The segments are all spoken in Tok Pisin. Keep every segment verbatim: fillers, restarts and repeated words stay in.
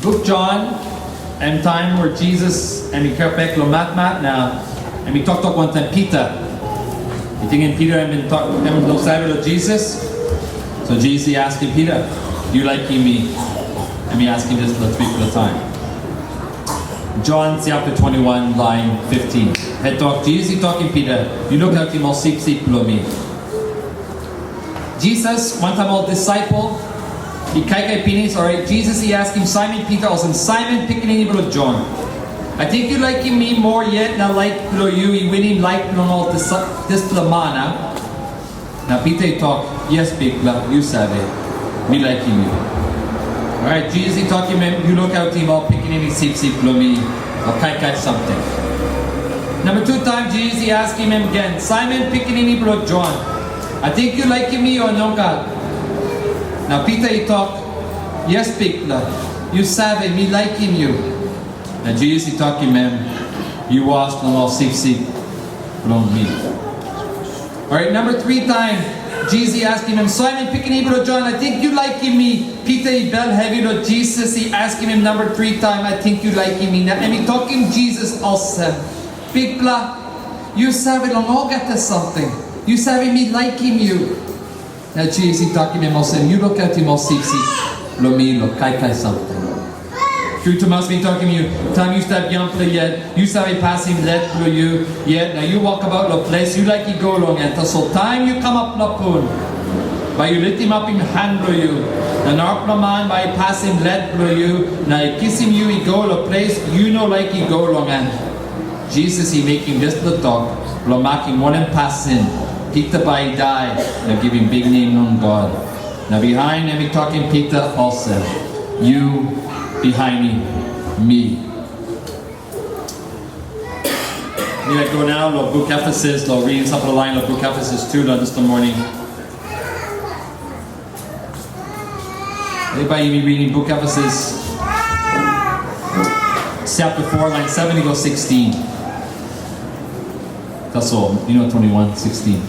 Buk Jon, em taim we Jisas em i kam bek long matmat na em i toktok wantaim Pita. Yu tingim Pita em bin tok, em i no save long Jisas? So Jisas i askim Pita, "Yu laikim mi?" Em i askim dispela tripela taim. John chapter twenty-one, line fifteen. He tok, Jisas i tokim Pita, "Yu lukautim ol sipsip bilong mi." Jisas wantaim ol disaipel i kaikai pinis, orait Jisas i askim Saimon Pita olsem, "Saimon, pikinini bilong Jon, ating yu laikim mi moa yet na laik bilong yu i winim laik bilong ol disa-, dispela man, a?" Na Pita i tok, "Yes, Bikpela, yu save, mi laikim yu." Orait Jisas i tokim em, "Yu lukautim ol pikinini sipsip bilong mi, ol kaikai samting." Namba tu taim Jisas i askim em gen, "Saimon, pikinini bilong Jon, ating yu laikim mi o nogat?" Na Pita i tok, "Yes, Bikpela, yu save, mi laikim yu." Na Jisas i tokim em, "Yu was long ol sipsip bilong mi." Orait, namba tri taim, Jisas i askim em, "Saimon, pikinini bilong Jon, ating yu laikim mi?" Pita i bel hevi long Jisas i askim em namba tri taim, "Ating yu laikim mi?" Na em i tokim Jisas olsem, "Bikpela, yu save long olgeta samting. Yu save mi laikim yu." Na Jisas i tokim em olsem, "Yu lukautim ol sipsip bilong mi long kaikai samting." Tru tumas mi tokim yu, taim yu stap yangpela yet, yu save pasim let bilong yu yet, na yu wokabaut long ples yu laik i go long en. Tasol taim yu kamap lapun, bai yu litimapim han bilong yu, na narapela man bai i pasim let bilong yu, na i kisim yu i go long ples yu no laik i go long en. Jisas i mekim dispela tok bilong makim wanem pasin Pita bai i dai na givim biknem long God. Na bihain em i tokim Pita olsem, "Yu bihainim mi." Mi laik go nau long buk Efesus, long ridim sampela lain long buk Efesus tu long dispela moning. Bai yumi ridim buk Efesus, chapter four, line seven i go sixteen. Tasol, i no twenty-one, sixteen.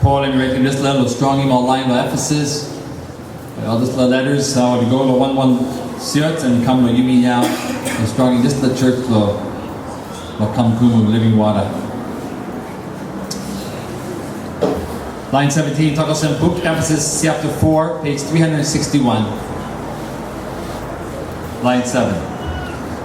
Pol em i raitim dispela long strongim ol lain long Efesus. Ol dispela letters, uh, i go long wan wan siot na kam long yumi nau, long strongim dispela church long, long kam kumu living water. Line seventeen, tok olsem, buk Efesus chapter four, page three hundred sixty-one. Line seven.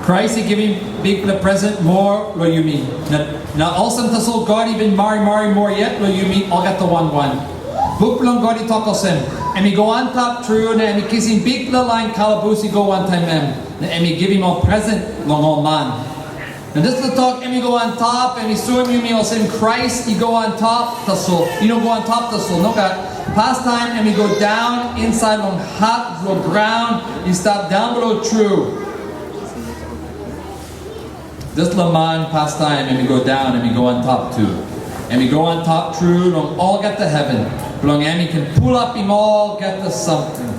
Krais i givim bikpela present moa long yumi. Na, na olsem tasol God i bin marimari moa yet long yumi olgeta wan wan. Buk bilong God i tok olsem, em i go antap tru, na em i kisim bikpela lain kalabus i go wantaim em, na em i givim ol present long ol man. Na dispela tok em i go antap, em i soim yumi olsem Krais i go antap tasol, i no go antap tasol, nogat. Pastaim em i go daun insait long hat bilong graun, i stap daunbilo tru. Dispela man pastaim em i go daun, em i go antap tu. Em i go antap tru long olgeta heven, bilong em i ken pulapim olgeta samting.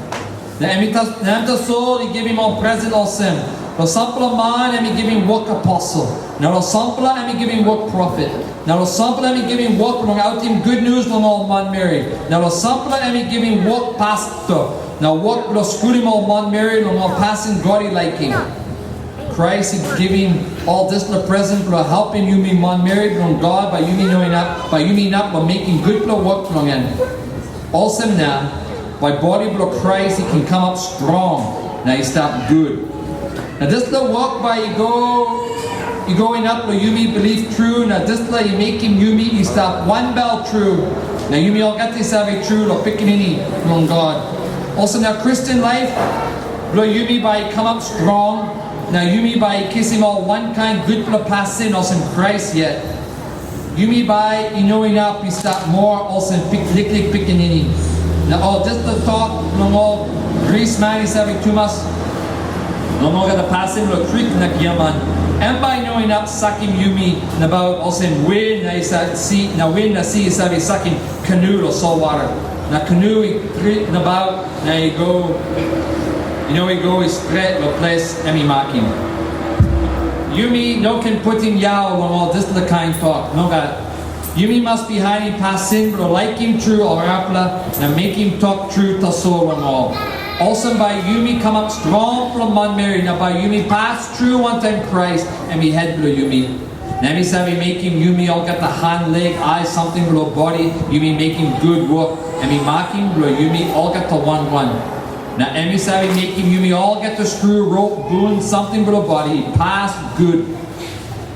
Na em i tas-, na em tasol i givim ol present olsem, long sampela man em i givim wok aposel, na long sampela em i givim wok profet, na long sampela em i givim wok bilong autim gutnius long ol manmeri, na long sampela em i givim wok pasto, na wok bilong skulim ol manmeri long ol pasin God i laikim. Krais i givim ol dispela present bilong helpim yumi manmeri bilong God, bai yumi no inap, bai yumi inap long mekim gutpela wok bilong en. Olsem na, bai bodi bilong Krais i ken kamap strong na i stap gut. Na dispela wok bai i go, i go inap long yumi bilip tru, na dispela i mekim yumi i stap wanbel tru, na yumi olgeta i save tru long Pikinini bilong God. Olsem na Kristen laip bilong yumi bai i kamap strong, na yumi bai i kisim ol wankain gutpela pasin olsem Krais yet. Yumi bai i no inap i stap moa olsem pik-, liklik pikinini. Na ol dispela tok bilong ol grisman i save tumas long olgeta pasin bilong trik na giaman, em bai i no inap sakim yumi nabaut olsem win na i sa-, si, na win na si i save sakim kanu long solwara. Na kanu i trik nabaut na i go, i no i go i stret long ples em i makim. Yumi no ken putim yau long ol dispela kain tok, nogat. Yumi mas bihainim pasin bilong laikim tru ol arapela na mekim tok tru tasol long ol. Olsem bai yumi kamap strongpela manmeri na bai yumi pas tru wantaim Krais, em i het bilong yumi. Na em i save mekim yumi olgeta han, lek, ai, samting bilong bodi, yumi mekim gut wok, em i makim bilong yumi olgeta wan wan. Na em i save mekim yumi olgeta skru, rop, bun, samting bilong bodi i pas gut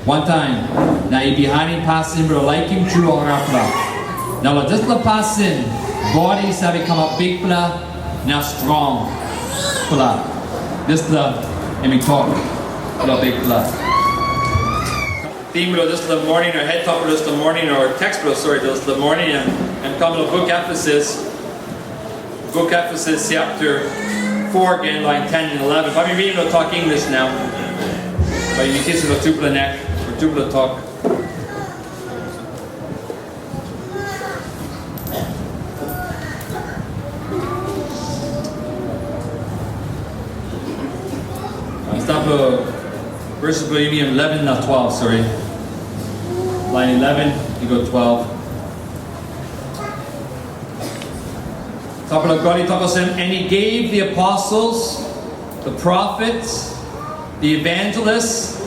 wantaim, na i bihainim pasin bilong laikim tru ol arapela. Na long dispela pasin, bodi i save kamap bikpela na strongpela. Dispela em i tok bilong Bikpela. Theme bilong dispela morning, o head topic bilong dispela morning, o text bilong, sorry, dispela morning, em, em kam long buk Efesus. Buk Efesus chapter four, gen, lain ten na eleven. Bai mi ridim long tok English nau. Bai yumi kisim long tupela nek, o tupela tok. Stap long verses bilong yumi eleven na twelve, sorry. Lain eleven, i go twelve. Tok bilong God i tok olsem, "And he gave the apostles, the prophets, the evangelists,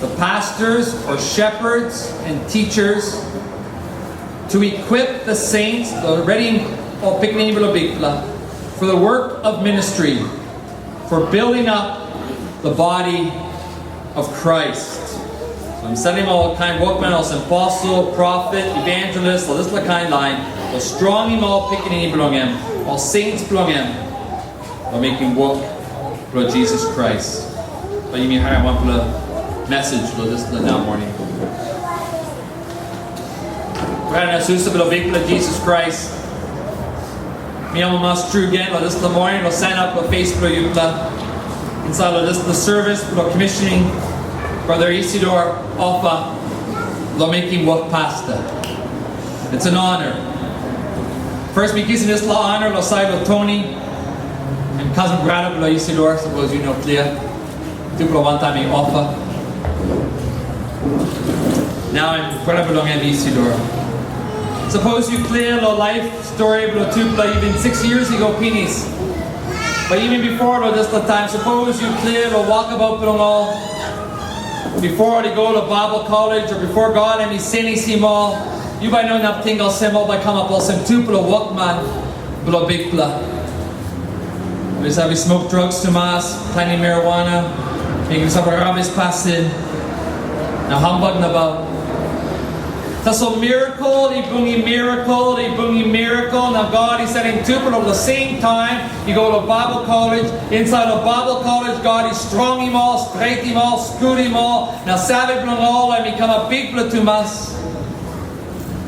the pastors, or shepherds and teachers, to equip the saints," long redim ol pikinini bilong Bikpela, "for the work of ministry, for building up the body of Christ." So em salim ol kain wokman, olsem apostle, prophet, evangelist, ol dispela kain lain, long strongim ol pikinini bilong em, ol saints bilong em, long mekim wok bilong Jisas Krais. Bai yumi harim wanpela message long dispela nau morning. Brata na susa bilong Bikpela Jisas Krais, mi amamas tru gen long dispela morning long sanap long pes bilong yupela insait long dispela service bilong commissioning Brother Isidor Ofa long mekim wok pasta. It's an honor. First, mi kisim dispela honor long sait long Tony, em kasin brata bilong Isidor, sapos yu no klia. Tupela wantaim i Ofa. Nau em brata bilong em Isidor. Sapos yu klia long laip stori bilong tupela, even six years ago pinis. But even before long dispela taim, sapos yu klia long wokabaut bilong ol, before ol i go long Bible college, o before God em i senisim ol, yu bai no inap ting olsem ol bai kamap olsem tupela wokman bilong Bikpela. Ol i save smok drugs tumas, planim marijuana, mekim sampela rabis pasin, na hambak nabaut. Tasol mirakel i bungim mirakel, i bungim mirakel, na God i salim tupela long the same time, i go long Bible college, insait long Bible college, God i strongim ol, stretim ol, skulim ol, na save bilong ol em i kamap bikpela tumas.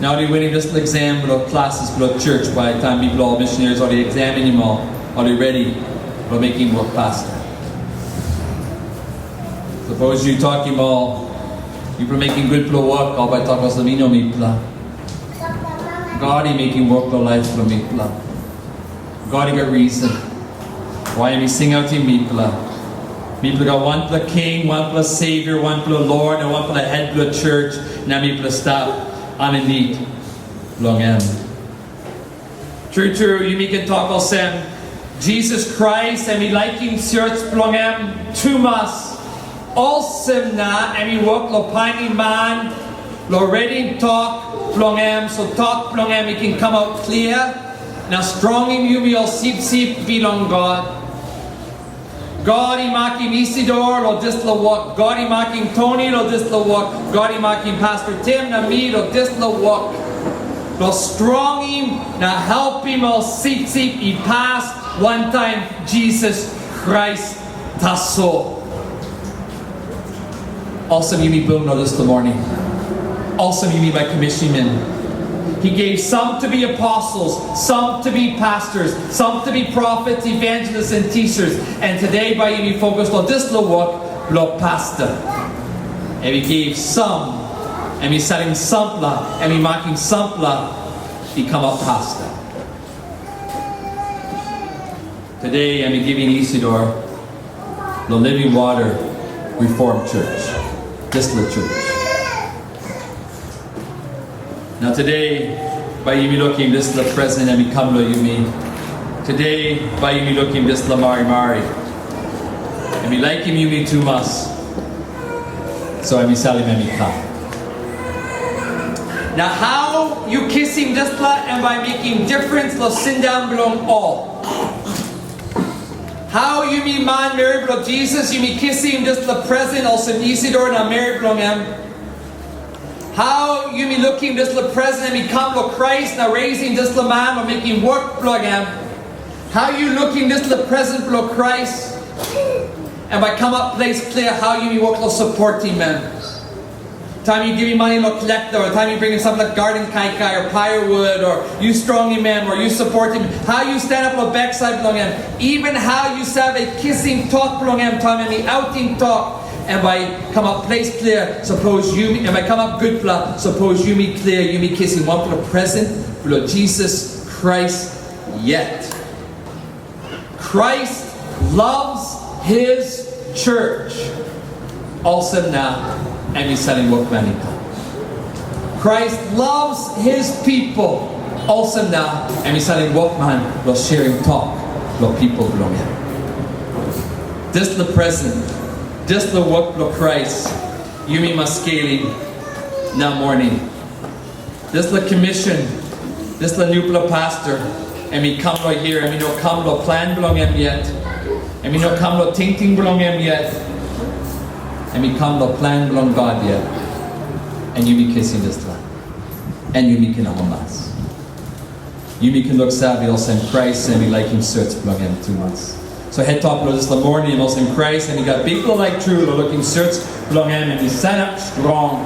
Na ol i winim dispela eksam bilong classes bilong church, bai taim mipela ol missionaries ol i eksaminim ol, ol i redi long mekim wok pasta. Sapos yu tokim ol, "Yupela mekim gutpela wok," ol bai tok olsem, "I no mipela. God i mekim wok long laip bilong mipela." God i gat reason why em i singautim mipela. Mipela gat wanpela King, wanpela Savior, wanpela Lord, na wanpela Het bilong church, na mipela stap aninit long em. Tru tru, yumi ken tok olsem, Jisas Krais em i laikim sios bilong em tumas. Olsem na em i wok long painim man, long redim tok bilong em, so tok bilong em i ken kamap klia, na strongim yumi ol sipsip bilong God. God i makim Isidor long dispela wok. God i makim Tony long dispela wok. God i makim Pastor Tim na mi long dispela wok. Long strongim na helpim ol sipsip i pas wantaim Jisas Krais tasol. Olsem yumi bung long dispela morning. Olsem yumi bai commissionim. He gave some to be apostles, some to be pastors, some to be prophets, evangelists, and teachers. And today bai yumi focus long dispela wok bilong pasta. Em i gave some, em i salim sampela, em i makim sampela i kamap pasta. Today em i givim Isidor long Living Water Reformed Church, dispela church. Na today, bai yumi lukim dispela presen em i kam long yumi. Today, bai yumi lukim dispela marimari. Em i laikim yumi tumas. So em i salim em i kam. Na hau yu kisim dispela em bai mekim difrens long sindaun bilong ol. Hau yumi manmeri bilong Jisas, yumi kisim dispela presen olsem Isidor na meri bilong em? Hau yumi lukim dispela presen em i kam long Krais na reisim dispela man long mekim wok bilong em? Hau yu lukim dispela presen bilong Krais? Em bai kamap ples klia hau yumi wok long sapotim em. Taim yu givim mani long kolekta, o taim yu bringim sampela garden kaikai, o firewood, o yu strongim em, o yu sapotim em. Hau yu stanap long baksait bilong em? Even hau yu save kisim tok bilong em, taim em i autim tok, em bai kamap ples klia, sapos yumi, em bai kamap gutpela, sapos yumi klia, yumi kisim wanpela presen bilong Jisas Krais yet. Christ loves his church. Olsem na em i salim wokman i kam. Christ loves his people. Olsem na em i salim wokman long serim tok long pipel bilong em. Dispela presen, dispela wok bilong Krais, yumi mas skelim nau moning. Dispela commission, dispela nupela pastor, em i kam long hia, em i no kam long plan bilong em yet. Em i no kam long tingting bilong em yet. Em i kam long plan bilong God yet. Em yumi kisim dispela. Em yumi ken amamas. Yumi ken luksave olsem Krais em i laikim sios bilong em tumas. So het tok long dispela moning, em olsem Krais em i gat bikpela laik tru long lukim sios bilong em, em i sanap strong.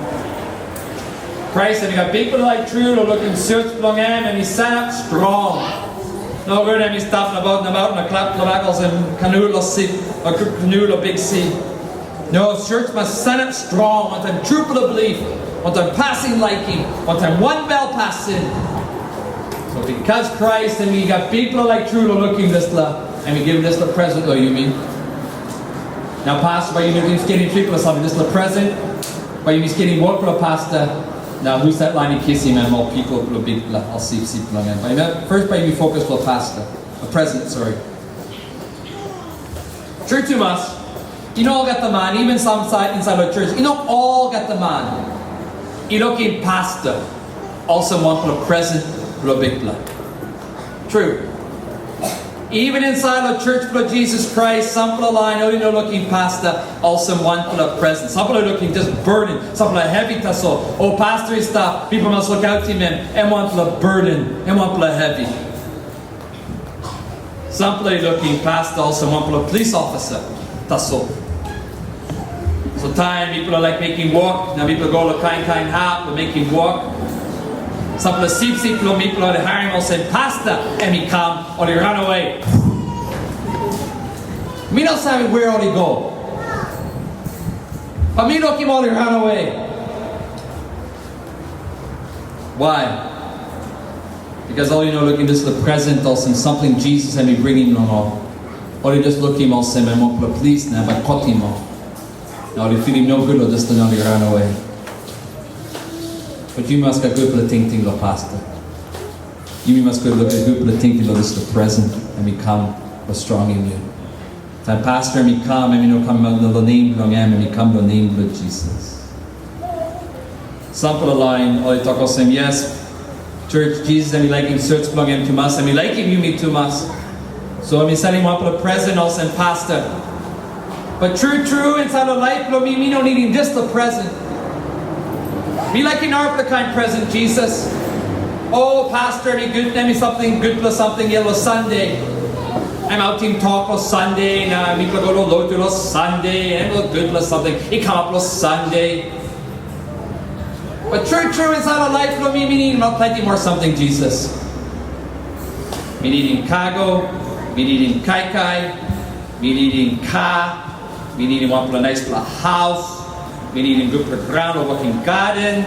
Krais em i gat bikpela laik tru long lukim sios bilong em, em i sanap strong. Nogut em i stap nabaut nabaut na klap klabak olsem kanu long si, o kanu long biksi. No, sios mas sanap strong wantaim trupela bilip, wantaim pasin laikim, wantaim wanbel pasin. So bikos Krais em i gat bikpela laik tru long lukim dispela, em i givim dispela presen long yumi. Na pastor, bai yumi skelim tripela samting, dispela presen, bai yumi skelim wok bilong pastor. Na husat lain i kisim em, ol pipel bilong Bikpela, ol sipsip bilong em. Bai yumi, first bai yumi fokus long pastor, a presen, sorry. Tru tumas, i no olgeta man, even sam sait insait long church, i no olgeta man i lukim pastor olsem wanpela presen bilong Bikpela. Tru. Even insait long church bilong Jisas Krais, sampela lain ol i no lukim pastor olsem wanpela presen. Sampela i lukim just burden, sampela hevi tasol. O pastor i stap, pipel mas lukautim em, em wanpela burden, em wanpela hevi. Sampela i lukim pastor olsem wanpela police officer, tasol. So taim mipela laik mekim wok, na mipela go long kain kain hap long mekim wok. Sampela sipsip bilong mipela ol i harim olsem pastor em i kam, ol i ranawe. Mi no save we ol i go. Bai mi lukim ol i ranawe. Why? Bikos ol i no lukim dispela presen olsem samting Jisas em i bringim long ol. Ol i just lukim olsem em wanpela plis na em bai kotim ol. Na ol i pilim nogut long dispela na ol i ranawe. But yu mas gat gutpela tingting long pastor. Yumi mas gat gutpela tingting long dispela presen em i kam long strongim yu. Taim pastor em i kam, em i no kam long nem bilong em, em i kam long nem bilong Jisas. Sampela lain ol i tok olsem, yes, church, Jisas em i laikim church bilong em tumas, em i laikim yumi tumas. So em i salim wanpela presen olsem pastor. But tru tru, insait long laip bilong mi, mi no nidim dispela presen. Mi laikim narapela kain presen, Jisas. O, pastor, em i gut, em i samting gutpela samting yet long Sande. Em autim tok long Sande, na mipela go long lotu long Sande, em ol gutpela samting i kamap long Sande. But tru tru, insait long laip bilong mi, mi nidim planti moa samting, Jisas. Mi nidim kago, mi nidim kaikai, mi nidim ka, mi nidim wanpela naispela haus, mi nidim gutpela graun long wokim gaden.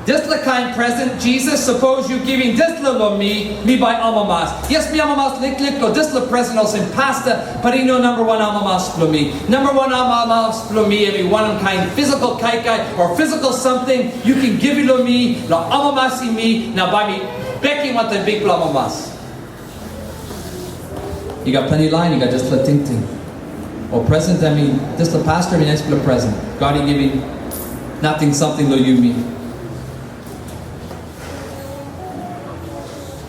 Dispela kain presen, Jisas, sapos yu givim dispela long mi, mi bai amamas. Yes, mi amamas liklik long dispela presen olsem pasta, but i no namba wan amamas bilong mi. Namba wan amamas bilong mi, em i wanem kain physical kaikai or physical something yu ken givim long mi, long amamasim mi, na bai mi bekim wantaim bikpela amamas. I gat planti lain, i gat dispela tingting. O presen, em i, dispela pasta, em i naispela presen. God i givim nating samting long yumi.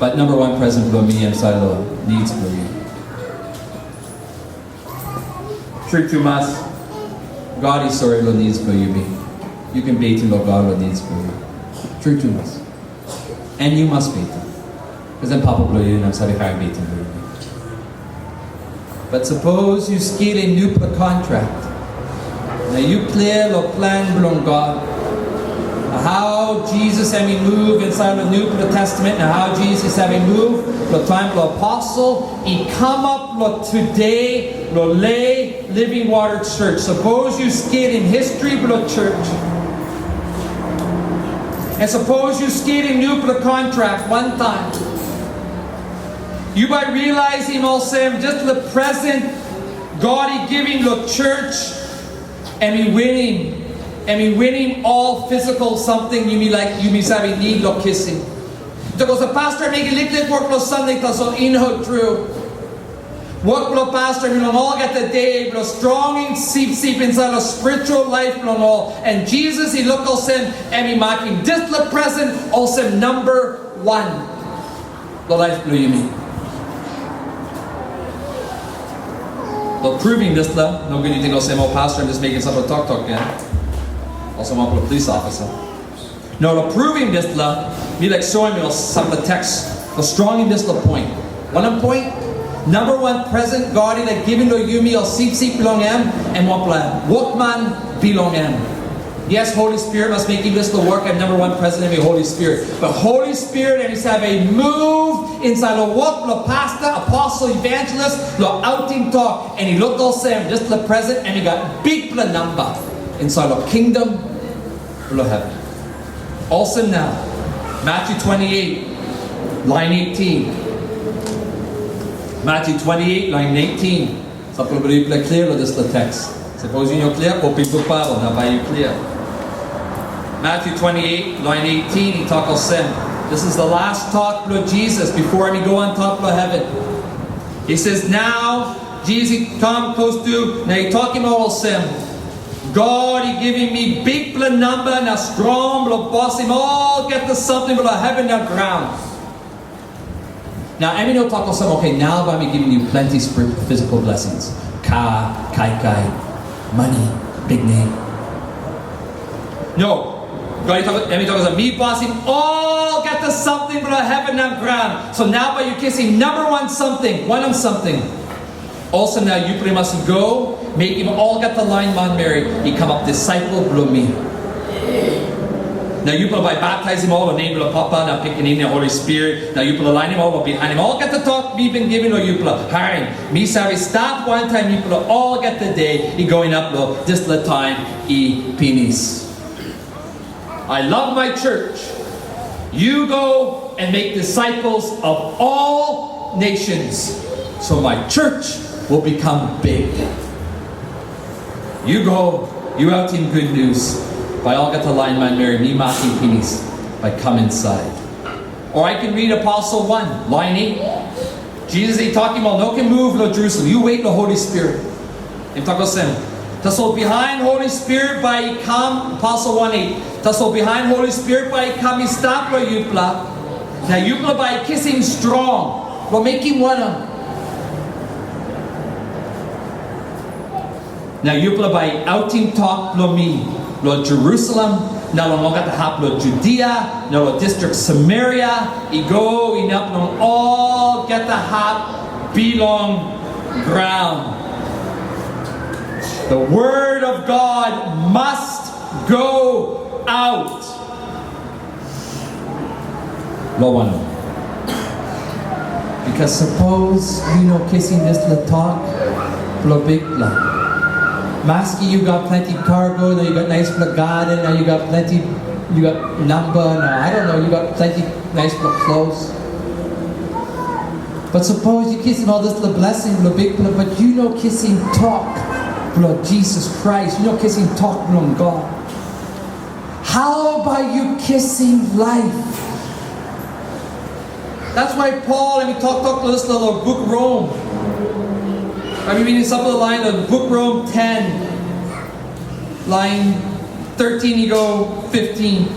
But namba wan presen bilong mi, em sait long needs bilong mi. Tru tumas, God i sori long needs bilong yumi. Yu ken beten long God long needs bilong yu. Tru tumas. And yu mas beten. Because em papa bilong yu, na em save harim beten bilong yu. But sapos yu skelim nupela kontrak, na yu klia long plan bilong God, na hau Jisas em i move insait long Nupela Testamen, na hau Jisas em i move long taim bilong aposel, i kamap long tude, long lei Living Water Church. Sapos yu skelim history bilong church, na sapos yu skelim nupela kontrak wantaim, yu bai realizim olsem, dispela presen God i givim long church, em i winim, em i winim ol physical something yumi laik, yumi save nid long kisim. Because the pastor mekim liklik wok long Sunday, tasol i no tru. Wok bilong pasta bilong olgeta de bilong strongim sipsip insait long spiritual laip bilong ol. Na Jisas i luk olsem, em i makim dispela presen olsem namba wan long laip bilong yumi. Long pruvim dispela, nogut yu ting olsem, o pasta em just mekim sampela toktok, ya? Olsem wanpela police officer. Na long pruvim dispela, mi laik soim yu ol sampela teks long strongim dispela point. Wanem point? Namba wan presen God i laik givim long yumi ol sipsip bilong em, em wanpela wokman bilong em. Yes, Holy Spirit mas mekim dispela wok, em namba wan presen em i Holy Spirit. But Holy Spirit em i save move insait long wok bilong pasta, aposel, evangelist, long autim tok, na i luk olsem, dispela presen em i gat bikpela namba insait long kingdom bilong heven. Olsem na, Matthew twenty-eight, lain eighteen. Matthew twenty-eight, lain eighteen. Sampela bilong yupela klia long dispela teks. Sapos yu no klia, opim buk Baibel, na bai yu klia. Matthew twenty-eight, lain eighteen, i tok olsem. This is the last talk bilong Jisas before em i go antap long heven. He says, "Nau Jisas i kam klostu, na i tokim ol olsem, God i givim mi bikpela namba na strong bilong bosim olgeta samting bilong heven na graun." Na em i no tok olsem, "Okay, nau bai mi givim yu planti spiritual, physical blessings. Ka, kaikai, mani, biknem." No. God i tok, em i tok olsem, "Mi bosim olgeta samting bilong heven na graun. So nau bai yu kisim namba wan samting, wanem samting?" Olsem na yupela i mas go, mekim olgeta lain manmeri i kamap disaipel bilong mi. Na yupela bai baptaisim ol long nem bilong Papa na Pikinini na Holi Spirit. Na yupela lainim ol long bihainim olgeta tok mi bin givim long yupela. Harim, mi save stap wantaim yupela olgeta de i go inap long dispela taim i pinis. I love my church. You go and make disciples of all nations, so my church will become big. You go, yu autim gutnius, bai olgeta lain manmeri mi makim pinis bai kam insait. Or I can read Aposel wan, lain eight. Jisas i tokim ol, "No ken muv long Jerusalem, yu wet long Holi Spirit." Em tok olsem, "Tasol bihain Holi Spirit bai i kam," Aposel wan eight, "Tasol bihain Holi Spirit bai i kam i stap long yupela, na yupela bai i kisim strong." Long mekim wanem? Na yupela bai autim tok bilong mi long Jerusalem, na long olgeta hap long Judia, na long distrik Samaria, i go inap long olgeta hap bilong graun. The word of God must go out. Lo wanem? Because sapos yu no kisim dispela tok bilong Bikpela, maski yu gat planti cargo, na yu gat naispela garden, na yu gat planti You got number, no, I don't know, you got plenty nice blo clothes. But suppose you kisim all this little blessing, little big, but you no kisim talk blo Jesus Christ, you no kisim talk blo God. How about you kisim life? That's why Paul, em i tok tok lo dispela lo buk Rom. Em i minim sampela lain lo buk Rom ten, lain thirteen i go fifteen.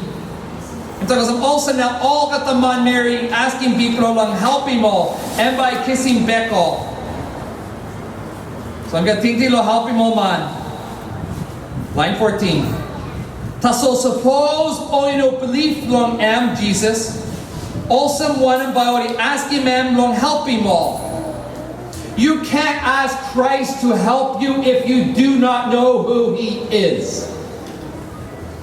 Em tok olsem, "Olsem na olgeta manmeri askim Bikpela long helpim ol, em bai kisim bek ol." So em gat tingting lo helpim ol man. Lain fourteen. Tasol sapos ol i no bilip long em, Jisas, olsem wanem bai ol i askim em long helpim ol? You can't ask Christ to help you if you do not know who he is.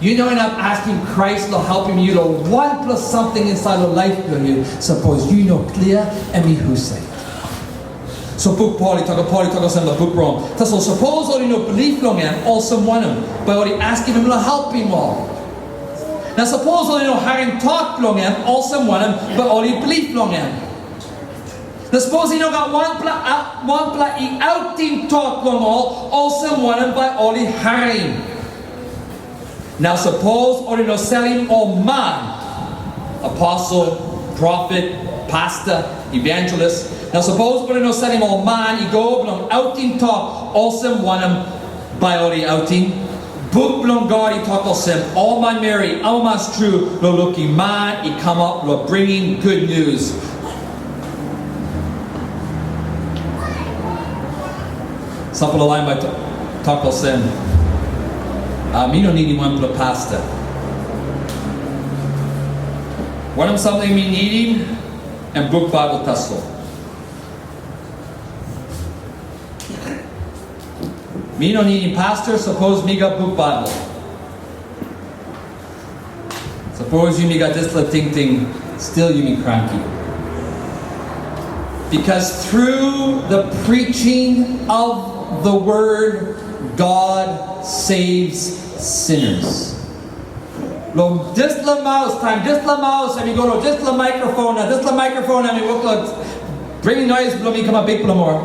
You no inap askim Christ lo helpim yu lo wanpela samting insait lo laip blo yu, sapos yu no klia em i husat. So buk Pol i tok, Pol i tok olsem lo buk Rom. Tasol sapos ol i no bilip long em, olsem wanem bai ol i askim em lo helpim ol? Na sapos ol i no harim tok bilong em, olsem wanem bai ol i bilip long em? Na sapos i no gat wanpela, a- wanpela i autim tok long ol, olsem wanem bai ol i harim? Na sapos ol i no salim ol man, aposel, profet, pasta, evangelist, na sapos ol i no salim ol man i go bilong autim tok, olsem wanem bai ol i autim? Buk bilong God i tok olsem, ol manmeri amamas tru lo lukim man i kamap lo bringim gutnius. Sampela lain bai to- tok olsem, "A, mi no nidim wanpela pasta. Wanem samting mi nidim, em buk Baibel tasol. Mi no nidim pasta, sapos mi gat buk Baibel." Sapos yumi gat dispela tingting, stil yumi kranki. Because through the preaching of the word, God saves sinners. Lo dispela maus taim, dispela maus em i go lo dispela microphone, na dispela microphone em i wok lo bringim nois bilong mi kamap bikpela moa.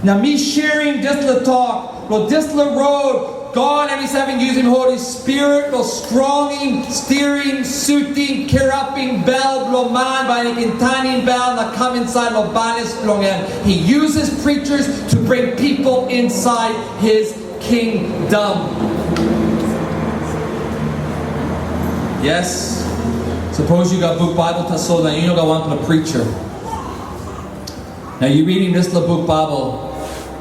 Na mi sharing dispela tok, lo dispela rot, God em i save yusim Holi Spirit lo strongim, stirim, sutim, kirapim bel bilong man, bai em i ken tanim bel na kam insait lo banis bilong em. He uses preachers to bring people inside his kingdom. Yes. Sapos yu gat buk Baibel tasol na yu no gat wanpela preacher. Na yu ridim dispela buk Baibel,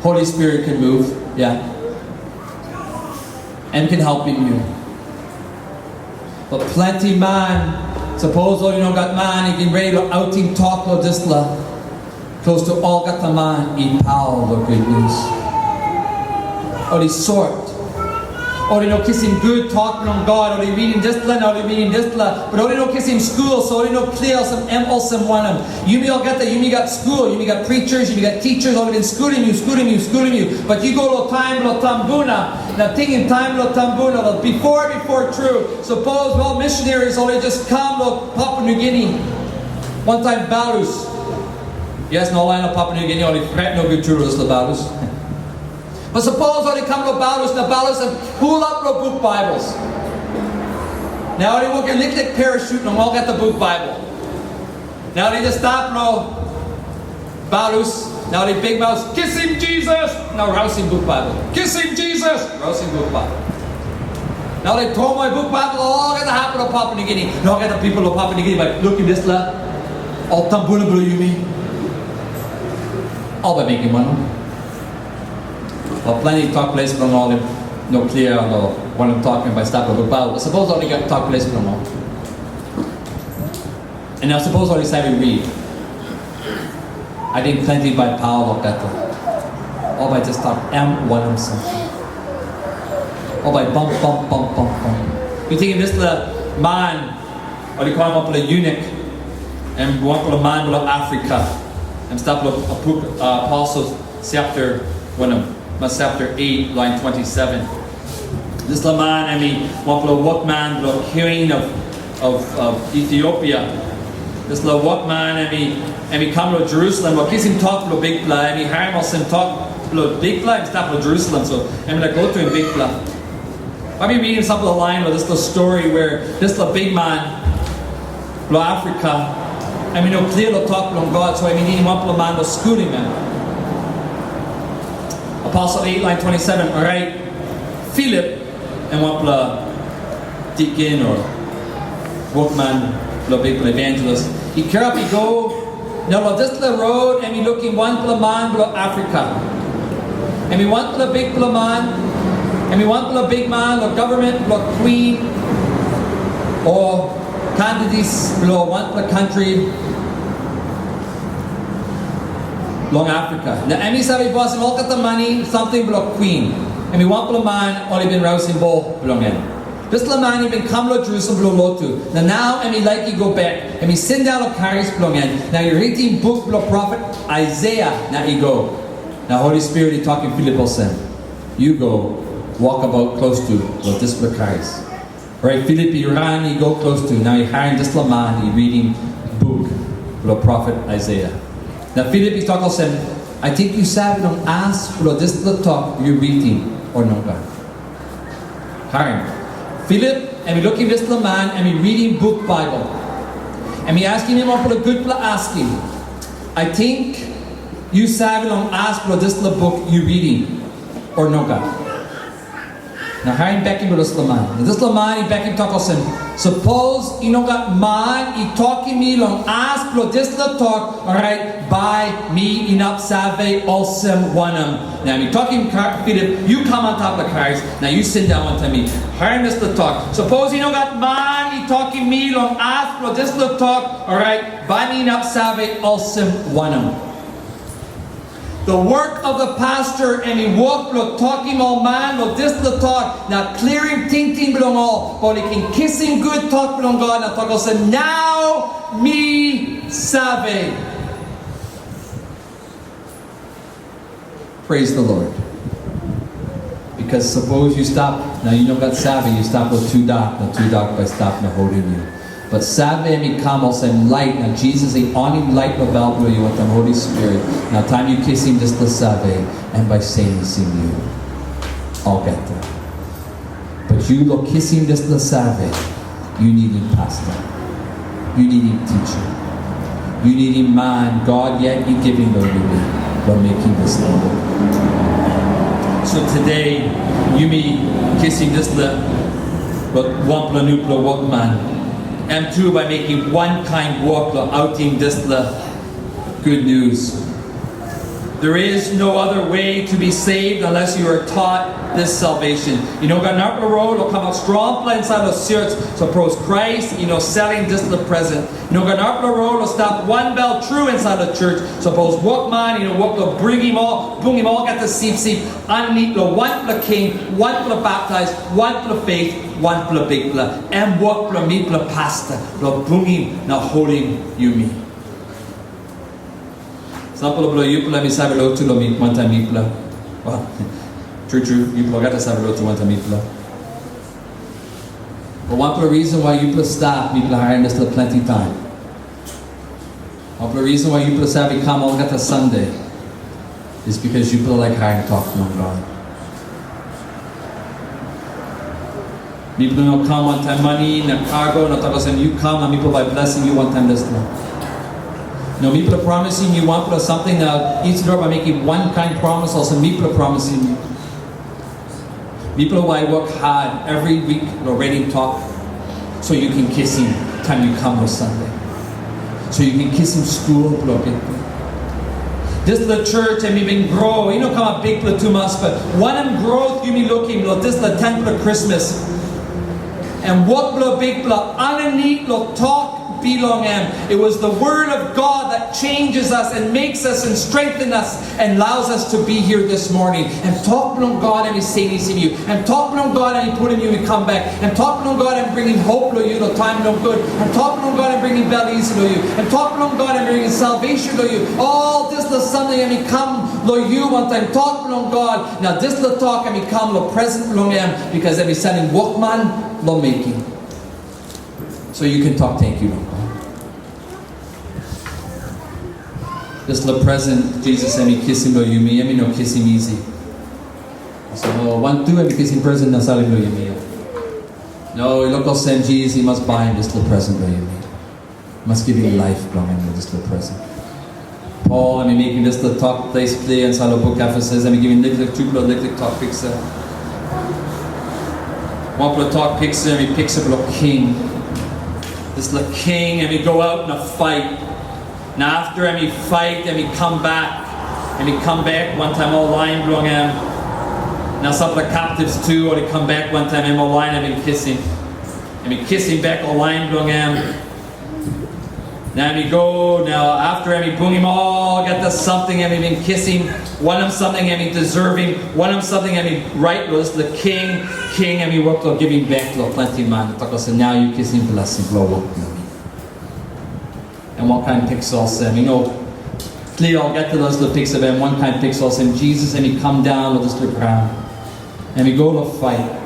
Holi Spirit ken move, ya. Em ken helpim yu. But planti man, sapos ol i no gat man i ken redi lo autim tok lo dispela, klostu olgeta man i paul lo gutnius. Ol i sot. Ol i no kisim gut tok bilong God, ol i ridim dispela na ol i ridim dispela, but ol i no kisim skul, so ol i no klia olsem em olsem wanem. Yumi olgeta, yumi gat skul, yumi gat preachers, yumi gat teachers, ol i bin skulim yu, skulim yu, skulim yu. But yu go lo taim bilong Tambuna, na tingim taim bilong Tambuna, lo before, before tru, sapos ol missionaries ol i just kam lo Papua New Guinea, wantaim balus. Yes, na ol lain lo Papua New Guinea, ol i pret nogut tru lo balus. But sapos ol i kam lo balus, na balus em pulap lo buk Baibels. Na ol i wokim liklik parachute long olgeta buk Baibel. Na ol i just stap lo balus, na ol i bikmaus, "Kisim Jisas!" Na rausim buk Baibel. "Kisim Jisas!" Rausim buk Baibel. Na ol i tromoi buk Baibel olgeta hap lo Papua New Guinea. Na olgeta pipel lo Papua New Guinea bai lukim dispela, ol Tambuna bilong yumi. Ol bai mekim wanem? Ol planti tok ples bilong ol i no klia lo wanem tok em bai stap lo buk Baibel. Sapos ol i gat tok ples bilong ol. Na nau sapos ol i save rid. Ating planti bai paul olgeta. Ol bai just tok em wanem samting. Ol bai bam, bam, bam, bam, bam. Yu tingim dispela man, ol i kolim wanpela eunuch, em wanpela man bilong Afrika, em stap lo buk, uh, Apostles chapter wanem, mas chapter eight, line twenty-seven. Dispela man em i wanpela wokman bilong king of, of, of Ethiopia. Dispela wokman em i, em i kam long Jerusalem, long kisim tok bilong Bikpela, em i harim olsem tok bilong Bikpela em i stap long Jerusalem, so em i laik go to em Bikpela. Bai mi ridim sampela lain long dispela stori where dispela bikman bilong Afrika, em i no klia long tok bilong God, so em i nidim wanpela man long skulim em. Aposel eight, lain twenty-seven, orait Filip, em wanpela deacon o wokman bilong Bikpela, evangelist, i kirap i go. Na long dispela rot em i lukim wanpela man bilong Afrika. Em i wanpela bikpela man, em i wanpela bikman long government bilong queen o kandidates bilong wanpela kantri long Afrika. Na em i save bosim olgeta mani samting bilong queen. Em i wanpela man ol i bin rausim bel bilong en. Dispela man i bin kam long Jerusalem bilong lotu, na nau em i laik i go bek. Em i sindaun long karis bilong en, na i ritim buk bilong profet Aisaia, na i go. Na Holi Spirit i tokim Filip olsem, "Yu go, wokabaut klostu long dispela karis." Orait Filip i ran i go klostu, na i harim dispela man i ritim buk bilong profet Aisaia. Na Filip i tok olsem, "Ating yu save long as bilong dispela tok yu ritim, o nogat?" Harim. Filip em i lukim dispela man em i ritim buk Baibel. Em i askim em wanpela gutpela askim, "Ating yu save long as bilong dispela buk yu ritim, o nogat?" Na harim bekim bilong dispela man. Na dispela man i bekim tok olsem, "Sapos i no gat man i tokim mi long as bilong dispela tok, orait bai mi inap save olsem wanem?" Na em i tokim Ka-, Filip, "Yu kam antap long karis, na yu sindaun wantaim mi." Harim dispela tok. "Sapos i no gat man i tokim mi long as bilong dispela tok, orait bai mi inap save olsem wanem?" The work of the pastor, em i wok bilong tokim ol man long dispela tok, na klirim tingting bilong ol, ol i ken kisim gut tok bilong God, na tok olsem, "Nau mi save." Praise the Lord. Because sapos yu stap, na yu no gat save, yu stap long tudak, na tudak bai stap na holim yu. But save em i kam olsem lait, na Jisas i onim lait long bel bilong yu wantaim Holi Spirit. Na taim yu kisim dispela save, em bai senisim yu olgeta. But yu long kisim dispela save, yu nidim pasta. Yu nidim tisa. Yu nidim man God yet i givim long yumi long mekim dispela wok. So today, yumi kisim dispela, but wanpela nupela wokman, em tu bai mekim wankain wok long autim dispela good news. There is no other way to be saved unless you are taught this salvation. I no gat narapela rot long kamap strongpela insait long sios, sapos Krais i no salim dispela presen. I no gat narapela rot long stap wanbel tru insait long sios, sapos wokman i no wok long bringim ol, bungim olgeta sipsip aninit long wanpela king, wanpela baptais, wanpela faith, wanpela Bikpela. Em wok bilong mipela pasta, long bungim na holim yumi. Sampela bilong yupela mi save lotu long mi wantaim mipela. Well, tru tru, yupela gat save lotu wantaim mipela. But wanpela reason why yupela stap, mipela harim dispela planti taim. Wanpela reason why yupela save kam olgeta Sunday is because yupela laik harim tok bilong God. Mipela no kam wantaim mani na kago na tok olsem, "Yu kam na mipela bai blesim yu wantaim dispela." No, mipela promisim yu wanpela samting na Isidor bai mekim wankain promis olsem mipela promisim yu. Mipela bai wok hard every week long redim tok, so yu ken kisim taim yu kam long Sunday. So yu ken kisim skul bilong Bikpela. Dispela church em i bin gro, i no kamap bikpela tumas, but wanem growth yumi lukim long dispela tenpela Krismas? Em wok bilong Bikpela aninit long tok bilong em. It was the word of God that changes us and makes us and strengthens us and allows us to be here this morning. Em tok bilong God em i senisim yu. Em tok bilong God em i pulim yu i kam bek. Em tok bilong God em bringim hope long yu long taim nogut. Em tok bilong God em bringim bel isi long yu. Em tok bilong God em bringim salvation long yu. All dispela samting em i kam long yu wantaim tok bilong God. Na dispela tok em i kam long presen bilong em, bikos em i salim wokman long mekim. So yu ken tok tenkyu long God. Dispela presen Jisas em i kisim long yumi, em i no kisim isi. So, no, wantu em i kisim presen na salim long yumi. No, i luk olsem Jisas i mas baim dispela presen long yumi. Mas givim laip bilong em long dispela presen. Pol em i mekim dispela tok ples klia insait long buk Efesus, em i givim liklik tupela liklik tok piksa. Wanpela tok piksa em i piksa bilong king. Dispela king em i go aut na pait. Na afta em i pait, em i kam bek. Em i kam bek wantaim ol lain bilong em. Na sampela captives tu, ol i kam bek wantaim em, ol lain em i kisim. Em i kisim bek ol lain bilong em. Na em i go, na afta em i bungim olgeta samting em i bin kisim, wanem samting em i deserving, wanem samting em i rait long dispela king, king em i wok long givim bek long planti man. Tok olsem, "Nau yu kisim blesing bilong wok bilong mi." Em wankain piksa olsem, yu no, klia olgeta long dispela piksa bilong em, wankain piksa olsem, Jisas em i kam daun long dispela graun. Em i go long pait.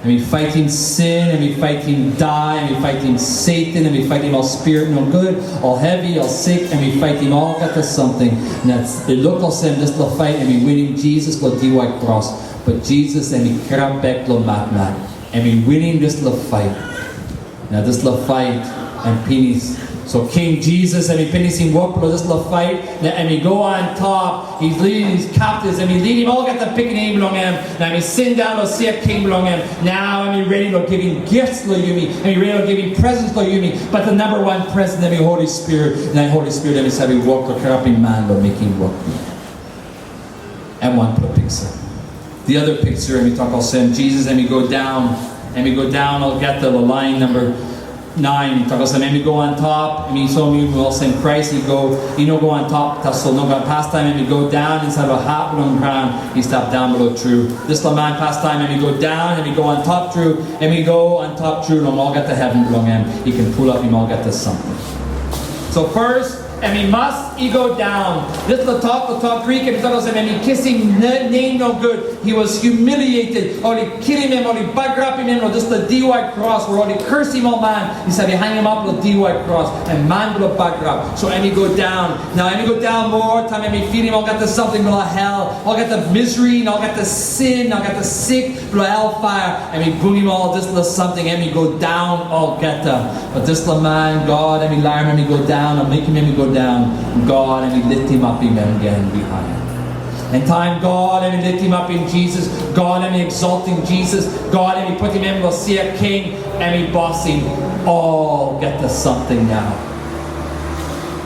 Em i paitim sin, em i paitim dai, em i paitim Satan, em i paitim ol spirit nogut, ol hevi, ol sik, em i paitim olgeta samting. Na i luk olsem dispela pait em i winim Jisas long diwai kros. But Jisas em i kirap bek long matmat. Em i winim dispela pait. Na dispela pait em pinis. So King Jisas em i pinisim wok bilong dispela pait, na em i go antap, i lidim captives, em i lidim olgeta pikinini bilong em, na em i sindaun long sia king bilong em. Nau em i redi long givim gifts long yumi, em i redi long givim presents long yumi, but the number one present em i Holy Spirit, na Holy Spirit em i save wok long kirapim man long mekim wok. Em wanpela piksa. The other picture, em i tok olsem, Jisas em i go daun, em i go daun olgeta long lain namba nain, i tok olsem, em i go antap, em i soim yumi olsem Krais i go, i no go antap tasol, nogat, pastaim em i go daun insait long hap bilong graun, i stap daunbilo tru. Dispela man pastaim em i go daun, em i go antap tru, em i go antap tru long olgeta heven bilong em, i ken pulapim olgeta samting. So first, em i mas i go daun. Dispela tok, long tok Grik, em i tok olsem, em i kisim ne-, nem nogut. He was humiliated. Ol i kilim em, ol i bagarapim em long dispela diwai kros, we ol i kersim ol man i save hangamap long diwai kros, em man bilong bagarap. So em i go daun. Na em i go daun moa, taim em i pilim olgeta samting bilong hel, olgeta misery, na olgeta sin, na olgeta sik, bilong helpaia, em i bungim ol dispela samting, em i go daun olgeta. But dispela man, God em i larim em i go daun, na mekim em i go daun, God em i litimapim em gen bihain. Na taim God em i litimapim Jisas, God em i exaltim Jisas, God em i putim em long sia king, em i bosim olgeta samting nau.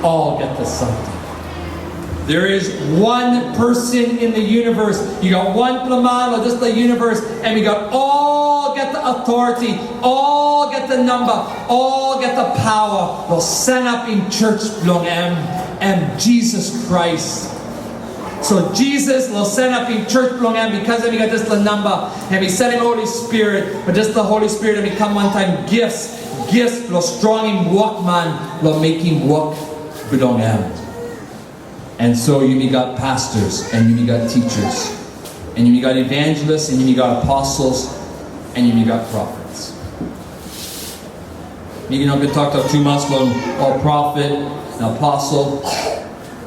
Olgeta samting. There is one person in the universe. Yu gat wanpela man long dispela universe, em i gat olgeta authority, olgeta namba, olgeta pawa long sanapim church bilong em, em Jisas Krais. So Jisas long sanapim church bilong em, bikos em i gat dispela namba, em i salim Holi Spirit, but dispela Holi Spirit em i kam wantaim gifts, gifts long strongim wokman long mekim wok bilong em. And so yumi gat pastors, and yumi gat teachers, and yumi gat evangelists, and yumi gat apostles, and yumi gat prophets. Mi no bin toktok tumas long ol prophet na apostle.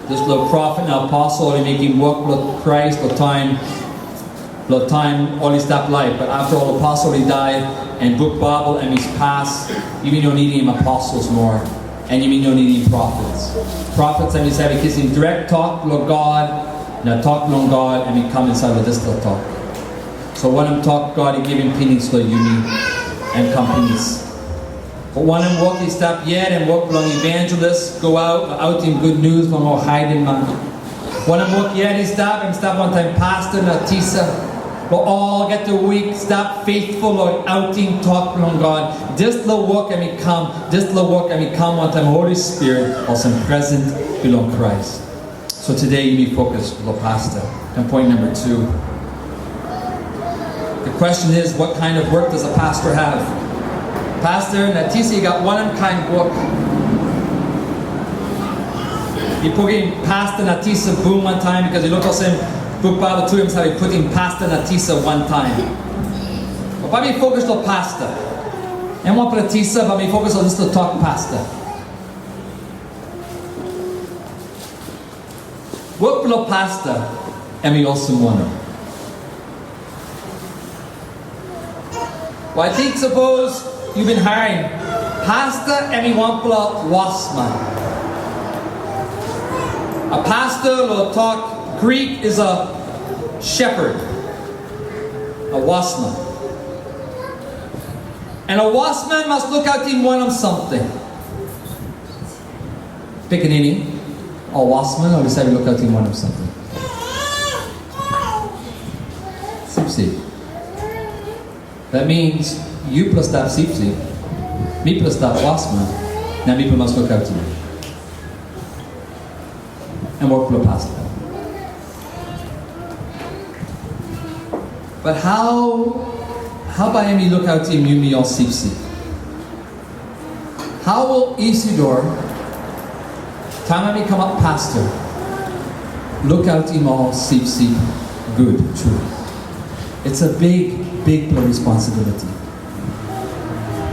Dispela prophet na apostle ol i mekim wok bilong Krais long taim, long taim ol i stap laip. But afta ol apostle i dai, na buk Baibel em i pas, yumi no nidim apostles moa, na yumi no nidim prophets. Prophets em i save kisim direct tok bilong God, na tok bilong God em i kam insait long dispela tok. So wanem tok God i givim pinis long yumi, em kam pinis. But wanem wok i stap yet, em wok bilong evangelist, go out, autim gutnius long ol haiden man. Wanem wok yet i stap, em stap wantaim pastor na tisa. Long olgeta wik, stap feitful long autim tok bilong God. Dispela wok em i kam, dispela wok em i kam wantaim Holi Spirit, olsem presen bilong Krais. So today yumi fokus long pasta. And point number two, the question is, what kind of work does a pastor have? Pasta na tisa i gat wanem kain wok? I putim pasta na tisa bung wantaim, because i luk olsem buk Baibel tu em save putim pasta na tisa wantaim. But bai mi fokus long pasta. Em wanpela tisa, bai mi fokus long dispela tok pasta. Wok bilong pasta em i olsem wanem? Well, I think, suppose you've been hiring. Pasta em i wanpela wasman. A pastor, lo tok Greek, is a shepherd, a wasman. And a wasman must look out in one of something. Pikinini, a wasman, ol i save lukautim wanem samting? Sipsip. That means, yupela stap sipsip, mipela stap wasman, na mipela mas lukautim. Em wok bilong pasta. But how, how bai em i lukautim yumi ol sipsip? How will Isidor, taim em i kamap pastor, lukautim ol sipsip gut tru? It's a big, big responsibility.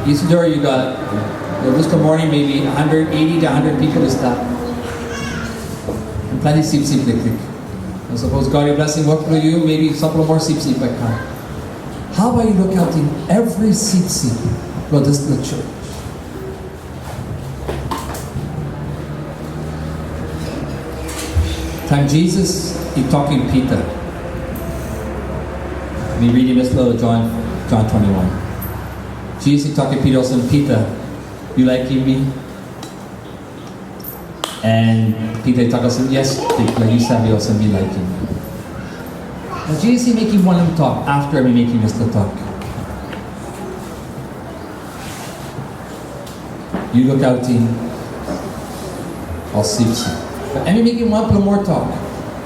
Isidor, you got, well, this morning, maybe one hundred eighty to one hundred people to stop. And plenty sipsip liklik. And suppose God, your blessing work for you, maybe a couple more sipsip might come. How about you look out in every sipsip for this little church? Taim Jisas i tokim Pita, mi ritim dispela Jon, Jon twenty-one. Jisas i tokim Pita olsem, "Pita, yu laikim mi?" Na Pita i tok olsem, "Yes, Bikpela, yu save olsem mi laikim yu." Na Jisas i mekim wanem tok afta em i mekim dispela tok? Yu lukautim ol sipsip. But em i mekim wanpela moa tok.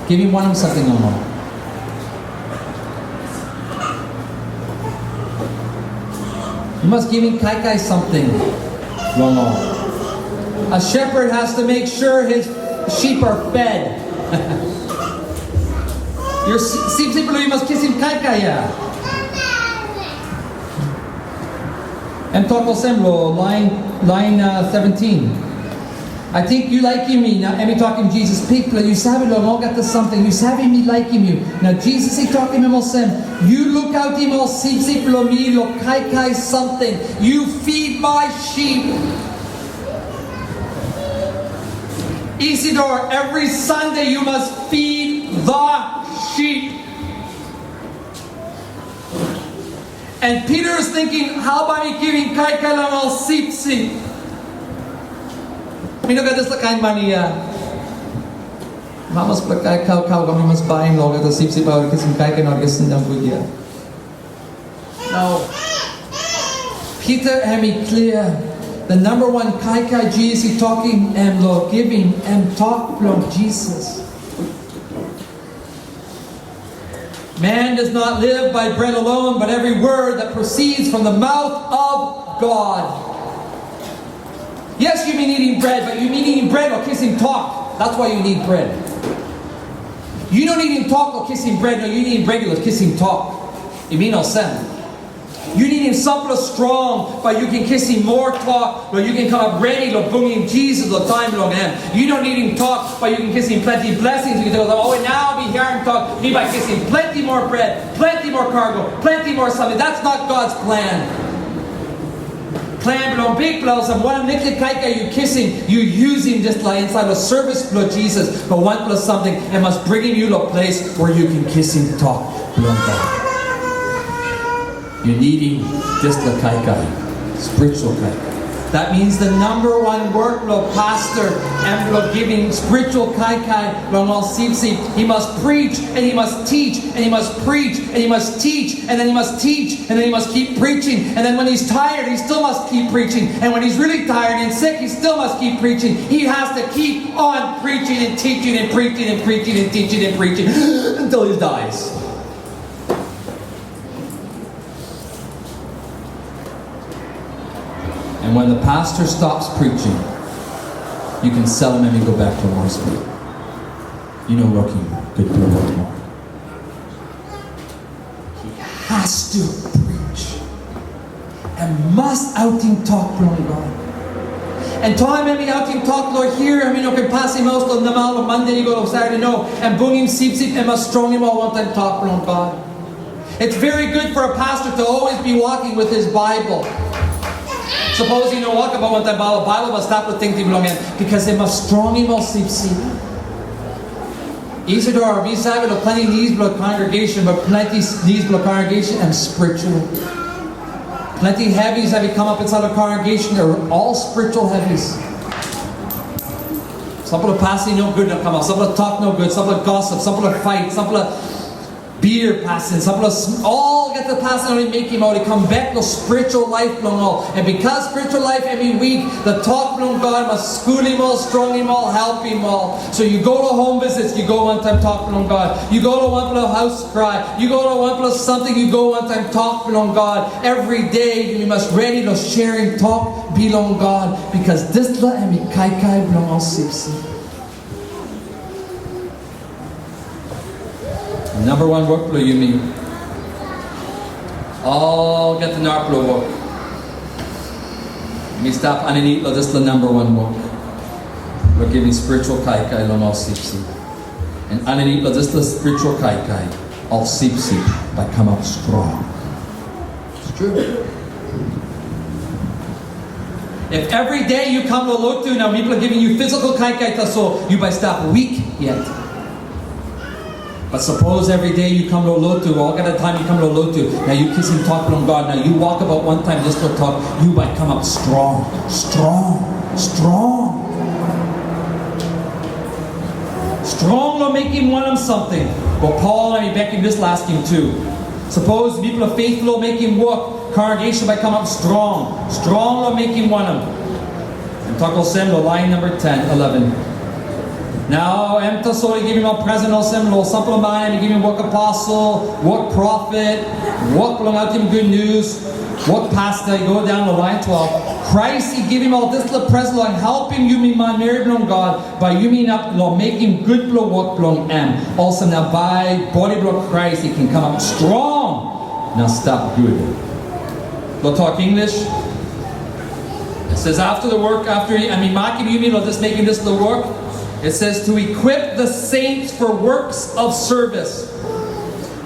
Givim wanem samting nomo? Yu mas givim kaikai samting long ol. A shepherd has to make sure his sheep are fed. Yu sipsip, yu mas kisim kaikai, ya. Em tok olsem lo lain, lain, uh, seventeen. "Ating yu laikim mi?" Na em i tokim Jisas, "Bikpela, yu save long olgeta samting, yu save mi laikim yu." Na Jisas i tokim em olsem, "Yu lukautim ol sipsip bilong mi long kaikai samting. You feed my sheep." Isidor, every Sunday you must feed the sheep. And Peter is thinking, "How about me giving kaikai long ol sipsip? Mi no gat dispela kain mani ya. Hamas pela kaikai kau kau mi mas baim long olgeta sipsip, bai ol kisim kaikai na ol kisim nogut ya." Now, Peter em i klia, the number one kaikai Jisas i tokim em long givim em tok bilong Jisas. Man does not live by bread alone, but every word that proceeds from the mouth of God. Yes, you may need bread, but you may need bread or kisim tok. That's why you need bread. You don't need tok or kisim bread, no, you need regular kisim tok. It means no sense. Yu nidim sampela strong, bai yu ken kisim moa tok, bai yu ken kamap redi long bungim Jisas long taim bilong em. Yu no nidim tok, bai yu ken kisim planti blessings. Yu ken tok, "Oh, nau mi harim tok, mi bai kisim planti moa bret, planti moa kago, planti moa samting." That's not God's plan. Plan bilong Bikpela, olsem wanem liklik kaikai yu kisim, yu yusim dispela insait long service bilong Jisas, but wanpela samting, em mas bringim yu long ples we yu ken kisim tok bilong God. Yu nidim dispela kaikai, spiritual kaikai. That means the number one work lo pastor em lo giving spiritual kaikai lo ol sipsip. He must preach and he must teach and he must preach and he must teach and then he must teach and then he must keep preaching. And then when he's tired, he still must keep preaching. And when he's really tired and sick, he still must keep preaching. He has to keep on preaching and teaching and preaching and preaching and teaching and preaching until he dies. And when the pastor stops preaching, you can sell him and go back to law school. You know, working good for one more. He has to preach. And must autim tok bilong God. And taim em i autim tok lo hia, em i no ken pasim maus lo namel, lo Monday i go lo Saturday, no. Em bungim sipsip, em mas strongim ol wantaim tok bilong God. It's very good for a pastor to always be walking with his Bible. Suppose you know what about what that Bible, Bible must stop with thinking long end because it must strong him or sleep sleep. Isidore, mi save lo planti needs bilong congregation, but planti needs bilong congregation and spiritual. Planti heavies that come up inside the congregation are all spiritual heavies. Sampla pasin no good na come out. Sampla talk no good. Sampla gossip. Sampla fight. Sampla beer pasin. Sampla olgeta pasin ol i mekim ol i kam bek lo spiritual life bilong ol. And because spiritual life em i weak, the talk bilong God mas skulim ol, strongim ol, helpim ol. So you go to home visits, you go one time talk bilong God. You go to one place house cry, you go to one place something, you go one time talk bilong God. Every day you must ready to sharing talk bilong God because this la em i kaikai bilong ol sipsip. Number one work bilong yumi. Olgeta narapela wok. Mi stap aninit lo dispela number one wok. Lo givim spiritual kaikai long ol sipsip. And aninit lo dispela spiritual kaikai, ol sipsip bai kamap strong. It's true. If every day you come to lotu, now people are giving you physical kaikai tasol, you bai stap weak yet. But suppose every day you come to lotu, or all the time you come to lotu, now you kisim talk from God, now you walk about one time this will talk, you bai kamap strong, strong, strong. Strong lo mekim wanem something. But Paul, I mean, back in this last game too. Suppose people of faith lo mekim work, congregation bai kamap strong. Strong lo mekim wanem. Em tok olsem lo line number ten, eleven. Nau em tasol i givim ol presen olsem lo sampela man em i givim wok apostle, wok prophet, wok bilong autim good news, wok pastor, i go daun lo line twelve. Krais i givim ol dispela presen long helpim yumi manmeri bilong God, bai yumi inap lo mekim gutpela wok bilong em. Olsem na bai bodi bilong Krais i ken kamap strong na stap gut. Lo tok English, it says after the work, after em i makim yumi lo just making this the work, it says to equip the saints for works of service.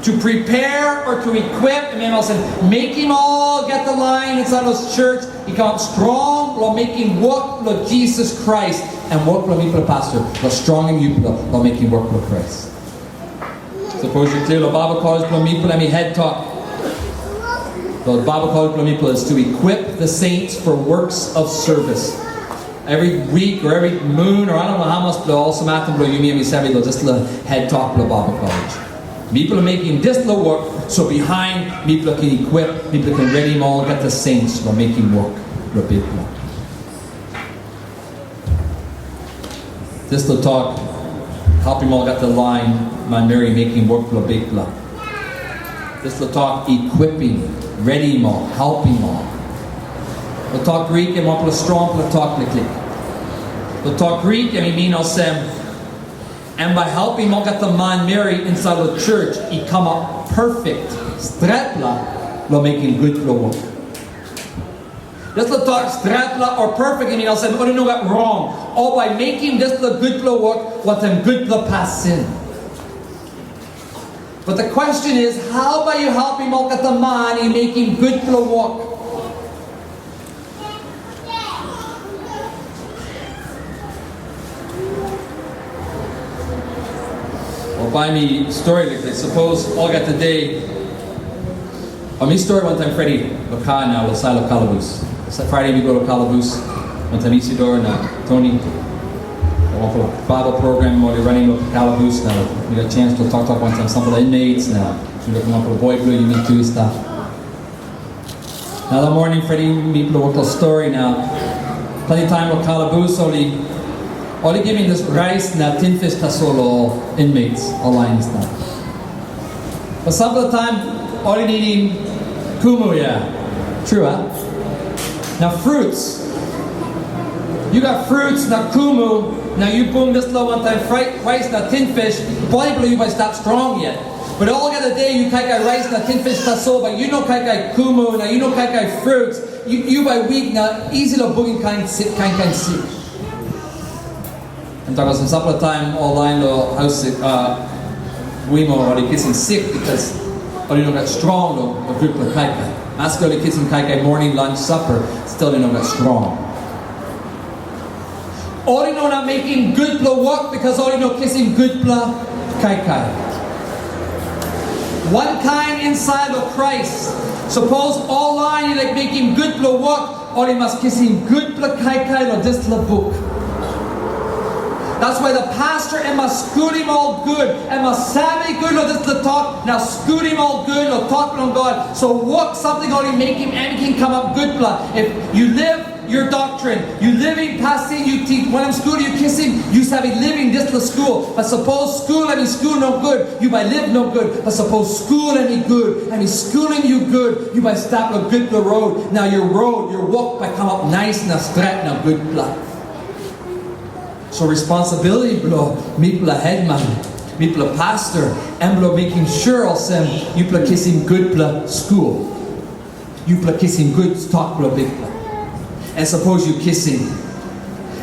To prepare or to equip, em olsem, mekim olgeta lain inside lo church i kamap strong lo mekim wok lo Jesus Christ, em wok lo mipela pastor, lo strongim yupela lo mekim wok lo Krais. Suppose you clear lo Bible college lo mipela em i head talk. Lo Bible college lo mipela is to equip the saints for works of service. Every week or every moon or I don't know how much lo olsem atam lo yumi em i save lo just lo head talk lo Bible college. Mipela mekim dispela wok, so behind mipela ken equip, mipela ken redim olgeta saints lo mekim wok lo Bikpela. Dispela tok, helpim olgeta lain manmeri mekim wok lo Bikpela. Dispela tok, equipping, redim ol, helpim ol. Lo tok Grik em wanpela strongpela tok liklik. Lo tok Grik em i min olsem, em bai helpim olgeta manmeri insait lo church i kamap perfect, stretpela, lo mekim gutpela wok. Dispela tok stretpela o perfect em i olsem, ol i no gat rong. Ol bai mekim dispela gutpela wok wantaim gutpela pasin. But the question is, how bai yu helpim olgeta man i mekim gutpela wok? Ol bai mi stori liklik. Sapos olgeta de, ol mi stori wantaim Fredi lo kar nau, lo sait lo kalabus. Sa Friday mi go long kalabus wantaim Isidor na Tony. Wanpela Bible program ol i running long kalabus na mi gat chance to talk talk wantaim sampela inmates na mi gat wanpela boy bilong yumi tu i stap. Na long morning Friday mipela wok long story na planti taim long kalabus ol i ol i givim dis rais na tinfish tasol long inmates ol lain i stap. But sampela taim ol i nidim kumu ya. True, a? Na fruits. Yu gat fruits na kumu, na yu bung dispela wantaim fri- rais na tinfish, bodi bilong yu bai stap strong yet. But olgeta de yu kaikai rais na tinfish tasol, but yu no kaikai kumu, na yu no kaikai fruits, yu, yu bai wik na isi long bungim kain sik, kain kain sik. Em tok olsem, sampela taim ol lain long haus sik, uh, wimo ol i kisim sik, because ol i no gat strong long, long gutpela kaikai. Maski ol i kisim kaikai morning, lunch, supper, still i no gat strong. Ol i no na mekim gutpela wok, because ol i no kisim gutpela kaikai. Wankain insait long Krais, sapos ol lain i laik mekim gutpela wok, ol i mas kisim gutpela kaikai long dispela buk. That's why the pastor em mas skulim ol gut, em mas save gut long dispela tok, na skulim ol gut long tok bilong God. So wok samting ol i mekim, em i ken kamap gutpela. If you live your doctrine, you living pasin yu teach, wanem skul yu kisim, yu save living dispela skul. But sapos skul em i skul nogut, yu bai live nogut. But sapos skul em i gut, em i skulim yu gut, yu bai stap long gutpela rot. Na your road, your wok bai kamap nais na stret na gutpela. So responsibility bilong mipela hetman, mipela pastor, em bilong mekim sure olsem yupela kisim gutpela skul. Yupela kisim gut tok bilong Bikpela. And sapos yu kisim,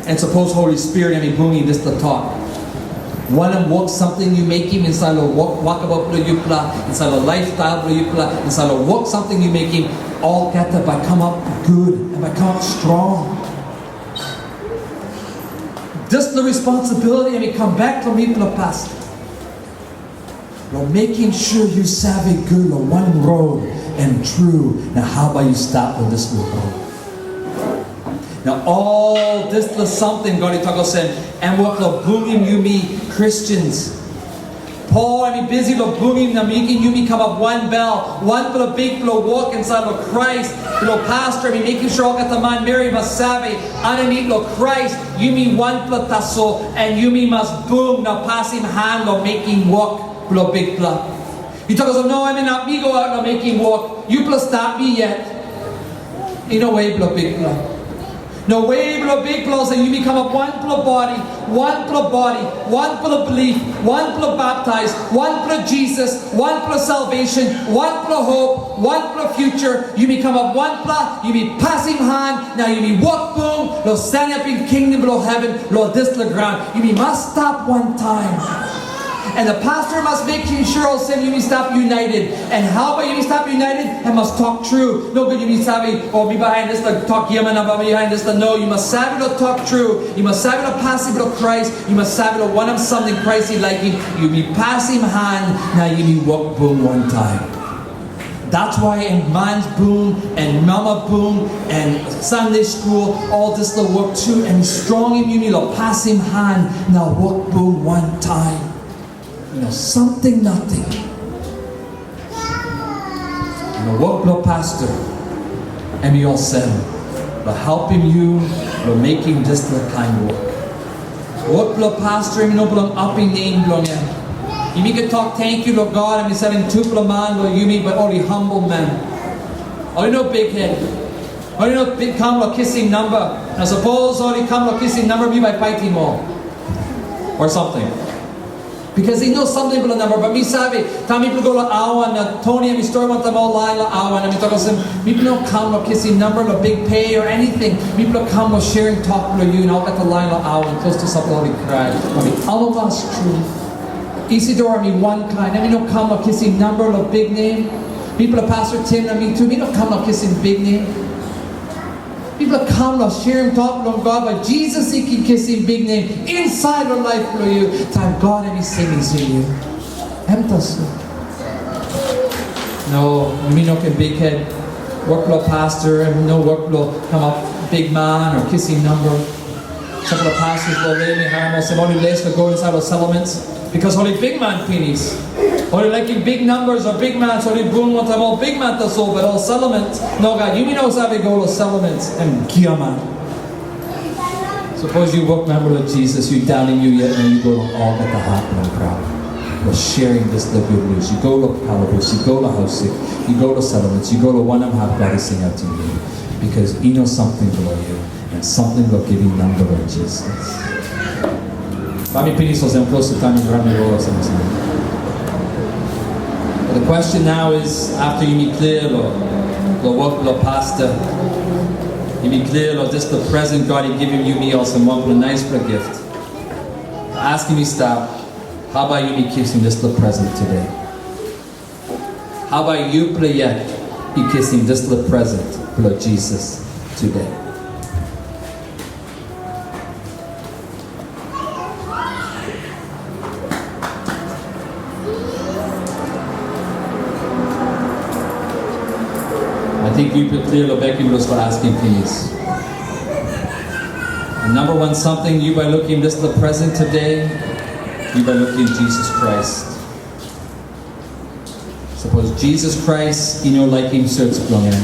and sapos Holy Spirit em i bungim dispela tok, wanem wok samting yu mekim insait long wok, wokabaut bilong yupela, insait long lifestyle bilong yupela, insait long wok samting yu mekim, olgeta bai kamap gut, em bai kamap strong. Dispela responsibility em i kam bek long mipela pastor. Long mekim sure yu save gut long wanem rot em tru, na hau bai yu stap long dispela rot. Na ol dispela samting God i tok olsem, em wok long bungim yumi Christians. Paul em i bisi long bungim na mekim yumi kamap wanbel, wanpela bikpela wok insait long Krais. Bilong pastor em i mekim sure olgeta manmeri i mas save, aninit long Krais, yumi wanpela tasol, and yumi mas bung na pasim han long mekim wok bilong Bikpela. Yu tok olsem, "No, em inap mi go aut na mekim wok. Yupela stap mi yet." I no we bilong Bikpela. No we bilong Bikpela olsem yumi kamap wanpela bodi, wanpela bodi, wanpela bilip, wanpela baptais, wanpela Jisas, wanpela salvation, wanpela hop, wanpela future. Yumi kamap wanpela, yumi pasim han, na yumi wok bung long sanapim kingdom bilong heven long dispela graun. Yumi mas stap wantaim. And the pastor mas mekim sure olsem yumi stap united. And hau bai yumi stap united? Em mas tok tru. Nogut yumi save, o mi bai harim dispela tok giaman, na bai mi harim dispela. No, yu mas save long tok tru. Yu mas save long pasin bilong Krais. Yu mas save long wanem samting Krais i laikim. Yumi pasim han, na yumi wok bung wantaim. That's why em man's bung, em mama bung, em Sunday school, ol dispela wok tu, em strongim yumi long pasim han na wok bung wantaim. You know, something nothing. You know, wok bilong pastor, em i olsem, long helpim yu, long mekim dispela kain wok. Wok bilong pastor em i no bilong apim nem bilong em. Yumi ken tok tenkyu long God em i salim tupela man long yumi, but ol i humble man. Ol i no bikhet. Ol i no bik kam long kisim namba. Na sapos ol i kam long kisim namba, mi bai paitim ol. Or something. Because i no samting bilong namba, but mi save, taim mipela go long aua, na Tony em i stori wantaim ol lain long aua, na mi tok olsem, mipela no kam long kisim namba long big pay or anything. Mipela kam long sharing tok bilong yu, na olgeta lain long aua, na klostu sampela ol i krai. Ol i amamas tru. Isidor em i wankain, em i no kam long kisim namba long biknem. Mipela Pastor Tim na mi tu, mi no kam long kisim biknem. Mipela kam long sharing tok bilong God, bai Jisas i ken kisim biknem insait long laip bilong yu, taim God em i singautim yu. Em tasol. No, mi no ken bikhet. Wok bilong pastor, em no wok bilong kamap bikman o kisim namba. Sampela pastors bilong lain mi harim olsem ol i les long go insait long settlements, bikos ol i bikman pinis. Ol i laikim big numbers o bikman, so ol i bung wantaim ol bikman tasol, bat ol settlements, nogat. Yumi no save go long settlements em giaman. Sapos yu wokman bilong Jisas, yu daunim yu yet na yu go long olgeta hap na graun. Yu sharing dispela gutnius. Yu go long kalabus, yu go long haus sik, yu go long settlements, yu go long wanem hap God i singautim yu. Bikos i no samting bilong yu, em samting bilong givim namba long Jisas. Bai mi pinis olsem, klostu taim mi raunim yu olsem. But the question now is, after yumi klia long, long wok bilong pastor, yumi klia long dispela present God i givim yumi olsem wanpela naispela gift. Askim i stap, hau bai yumi kisim dispela present today? Hau bai yupela yet i kisim dispela present bilong Jisas today? Ating yupela klia long bekim los long askim pinis. Namba wan samting yu bai lukim dispela present today, yu bai lukim Jisas Krais. Sapos Jisas Krais i no laikim sios bilong em,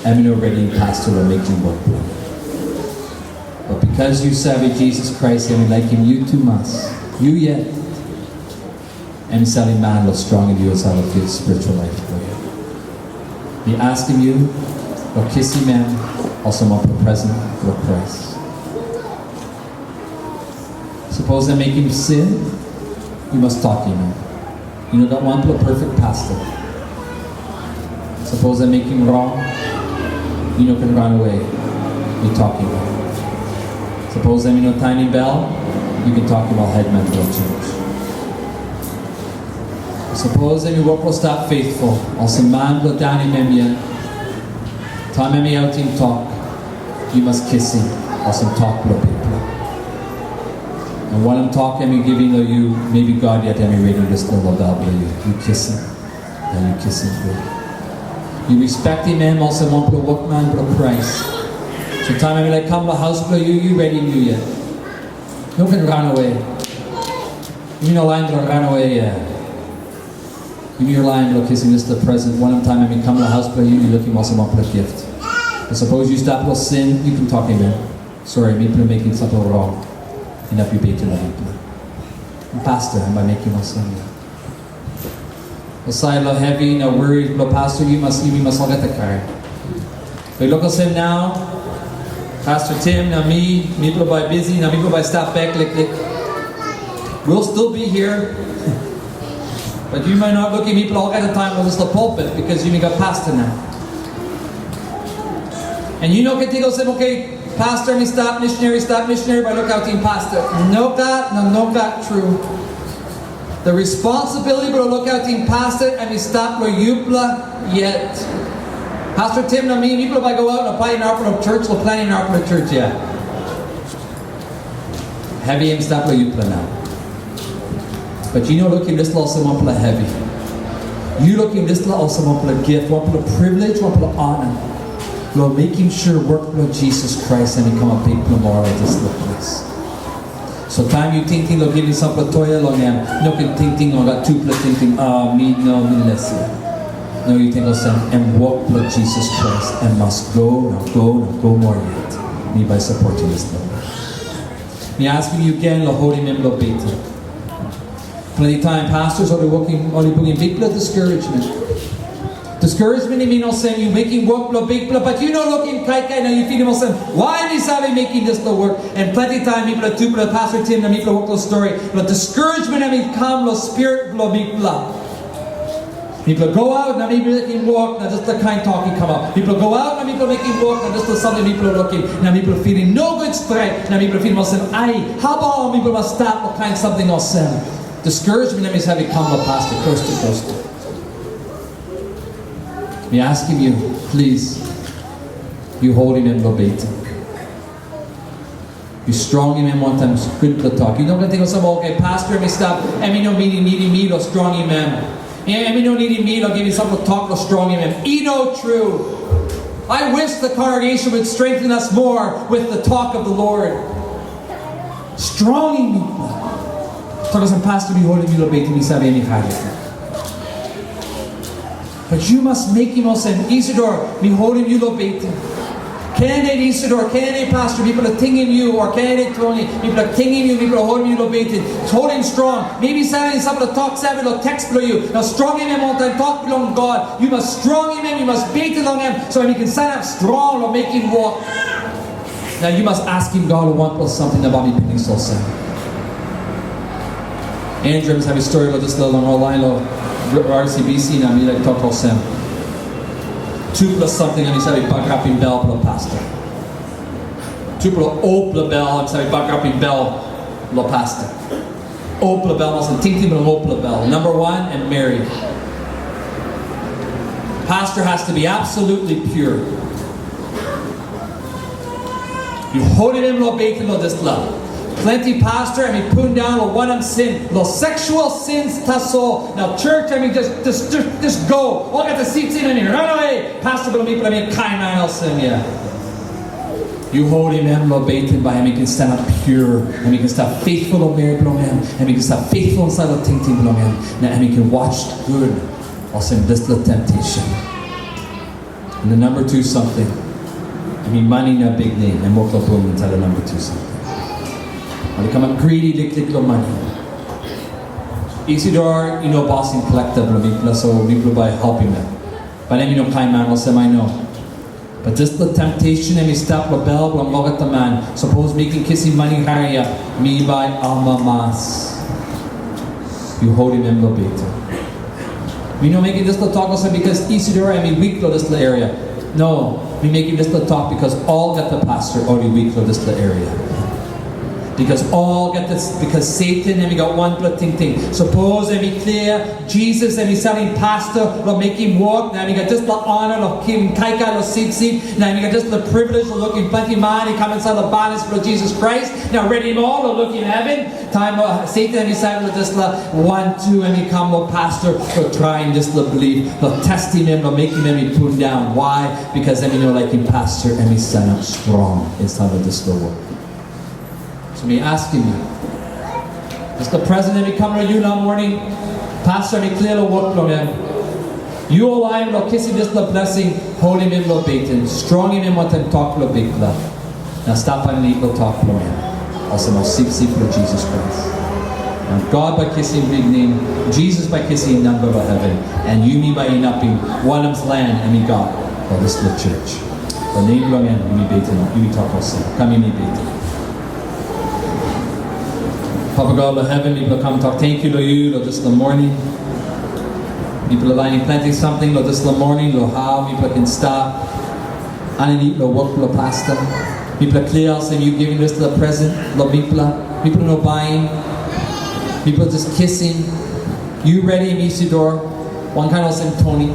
em i no redim pastor long mekim wok bilong em. Bat bikos yu save Jisas Krais em i laikim yu tumas, yu yet, em i salim man long strongim yu insait long spiritual laip bilong yu. Mi askim yu long kisim em olsem wanpela present bilong Krais. Sapos em mekim sin, yu mas tokim em. Yu no gat wanpela perfect pastor. Sapos em mekim rong, yu no ken ranawe, yu tokim em. Sapos em i no tanim bel, yu ken tokim ol hetman bilong church. Sapos em i wok long stap faithful, olsem man bilong daunim em yet, taim em i autim tok, yu mas kisim olsem tok bilong Bikpela. Na wanem tok em i givim long yu, maybe God yet em i redim dispela long bel bilong yu. Yu kisim, na yu kisim gut. Yu respektim em olsem wanpela wokman bilong Krais. So taim em i laik kam long haus bilong yu, yu redim yu yet. No ken ranawe. Yumi no lain bilong ranawe yet. Yumi lain bilong kisim dispela present. Wanem taim em i kam long haus bilong yu, yu lukim olsem wanpela gift. Na sapos yu stap long sin, yu ken tokim em, "Sori, mipela mekim sampela rong. Inap yu beten long mipela." Pastor em bai mekim olsem ya. Asait long hevi na wari bilong pastor, yu mas, yumi mas olgeta kain. Bai luk olsem nau, Pastor Tim na mi, mipela bai bisi na mipela bai stap bek liklik. We'll still be here. But yu might not lukim mipela olgeta taim long dispela pulpit, bikos yumi gat pastor nau. And yu no ken ting olsem, "Okay, pastor em i stap, missionary i stap, missionary bai lukautim pastor." Nogat, na nogat tru. The responsibility bilong lukautim pastor em i stap long yupela yet. Pastor Tim na mi, mipela bai go aut na painim arapela church, long planim arapela church ya. Hevi em i stap long yupela nau. Bat yu no lukim dispela olsem wanpela hevi. Yu lukim dispela olsem wanpela gift, wanpela privilege, wanpela honor. Long mekim sure wok bilong Jisas Krais em i kamap bikpela moa long dispela ples. So taim yu tingting long givim sampela toea long em, no ken tingting long gat tupela tingting, "Ah, mi no, mi les ya." No, yu ting olsem, "Em wok bilong Jisas Krais, em mas go na go na go moa yet. Mi bai sapotim dispela." Mi askim yu gen long holim em long beten. Planti taim pastors ol i wokim, ol i bringim bikpela discouragement. Discouragement i min olsem, yu mekim wok bilong Bikpela, bat yu no lukim kaikai na yu pilim olsem, "Wai mi save mekim dispela wok?" And planti taim mipela tupela, Pastor Tim na mipela wok long stori, long discouragement em i kam long spirit bilong mipela. Mipela go aut na mipela mekim wok, na dispela kain tok i kamap. Mipela go aut na mipela mekim wok, na dispela samting mipela lukim, na mipela pilim nogut stret, na mipela pilim olsem, "Ai, hau bai mipela mas stap long kain samting olsem?" Discouragement em i save kam long pastor, klostu, klostu. Mi askim yu, plis, yu holim em long beten. Yu strongim em wantaim gutpela tok. Yu no ken ting olsem, "Okay, pastor em i stap, em i no nidim, nidim mi long strongim em. Em i no nidim mi long givim sampela tok long strongim em." I no tru. I wish the congregation would strengthen us more with the talk of the Lord. Strongim mipela. Tok olsem, "Pastor, mi holim yu long beten, mi save, em i harim." But yu mas mekim olsem, "Isidor, mi holim yu long beten." Candidate Isidor, candidate Pastor, mipela tingim yu, o candidate Tony, mipela tingim yu, mipela holim yu long beten. Holim strong. Maybe save sampela tok save long text bilong yu. Na strongim em wantaim tok bilong God. Yu mas strongim em, yu mas beten long em, so em i ken sanap strong long mekim wok. Na yu mas askim God long wanpela samting na bai mi pinis olsem. Andrew, mi save stori long dispela long online long R C B C, na mi laik tok olsem. Tupela samting em i save bagarapim bel bilong pastor. Tupela olpela bel em i save bagarapim bel bilong pastor. Olpela bel, olsem tingting bilong olpela bel. Number one, em meri. Pastor has to be absolutely pure. Yu holim em long beten long dispela. Planti pastor em i pundaun long wanem sin, long sexual sins tasol. Na church em i just, just, just, just go. Olgeta sitsin em i ranawe. Pastor bilong mipela em i kain man olsem ya. Yu holim em long beten, bai em i ken sanap pure, em i ken stap faithful long meri bilong em, em i ken stap faithful insait long tingting bilong em, na em i ken was gut olsem dispela temptation. Na namba tu samting, em i mani na biknem, em wok long bung insait long namba tu samting. Ol i kamap gridi liklik long mani. Isidor i no bosim kolekta bilong mipela, so mipela bai helpim em. Bai em i no kain man olsem, I know. But dispela temptation em i stap long bel bilong olgeta man. Sapos mi ken kisim mani hariap, mi bai amamas. Yu holim em long beten. Mi no mekim dispela tok olsem, because Isidor em i wik long dispela area. No, mi mekim dispela tok because olgeta pastor ol i wik long dispela area. Because olgeta, because Satan em i gat wanpela tingting. Sapos em i klia, Jisas em i salim pastor long mekim wok, na em i gat dispela honor long givim kaikai long sipsip, na em i gat dispela privilege long lukim planti man i kam insait long banis bilong Jisas Krais, na redim ol long lukim heven. Taim, uh, Satan em i salim long dispela, wantu em i kam long pastor long traim dispela bilip, long testim em, long mekim em i pundaun. Why? Because em i no laikim pastor em i sanap strong insait long dispela wok. So mi askim yu, dispela presen em i kam long yu nau moning, pastor em i klia long wok bilong em. Yu ol lain long kisim dispela blesing, holim em long beten, strongim em wantaim tok bilong Bikpela, na stap aninit long tok bilong em, olsem ol sipsip bilong Jisas Krais. Na God bai kisim biknem, Jisas bai kisim namba long heven, na yumi bai inapim wanem plan em i gat long dispela church. Long nem bilong em yumi beten, yumi tok olsem, kam yumi beten. Papa God long heven, mipela kam tok tenkyu long yu long dispela moning. Mipela lainim planti samting long dispela moning, long hau mipela ken stap aninit long wok bilong pastor. Mipela klia olsem yu givim dispela presen long mipela. Mipela no baim. Mipela jas kisim. Yu redim Isidor, wankain olsem Tony.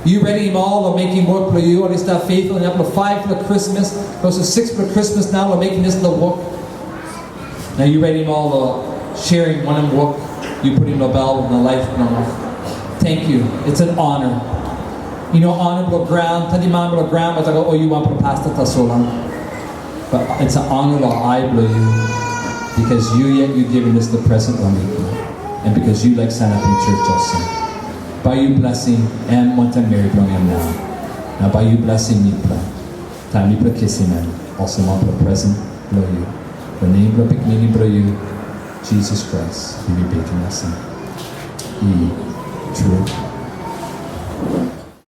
Yu redim ol long mekim wok bilong yu, ol i stap faithful inap long faipela Krismas, klostu sikspela Krismas nau long mekim dispela wok. Na yu redim ol long sharing wanem wok yu putim long bel na laip bilong ol. Tenkyu. It's an honor. Yu no honor bilong graun, planti man bilong graun bai tok, "O, yu wanpela pasta tasol, a?" But it's an honor long ai bilong yu, because yu yet yu givim dispela presen long mi, and because yu laik sanapim church olsem. Bai yu blesim em wantaim meri bilong em nau. Na bai yu blesim mipela, taim mipela kisim em olsem wanpela presen bilong yu. Long nem bilong Pikinini bilong yu, Jisas Krais, yumi beten olsem. I tru.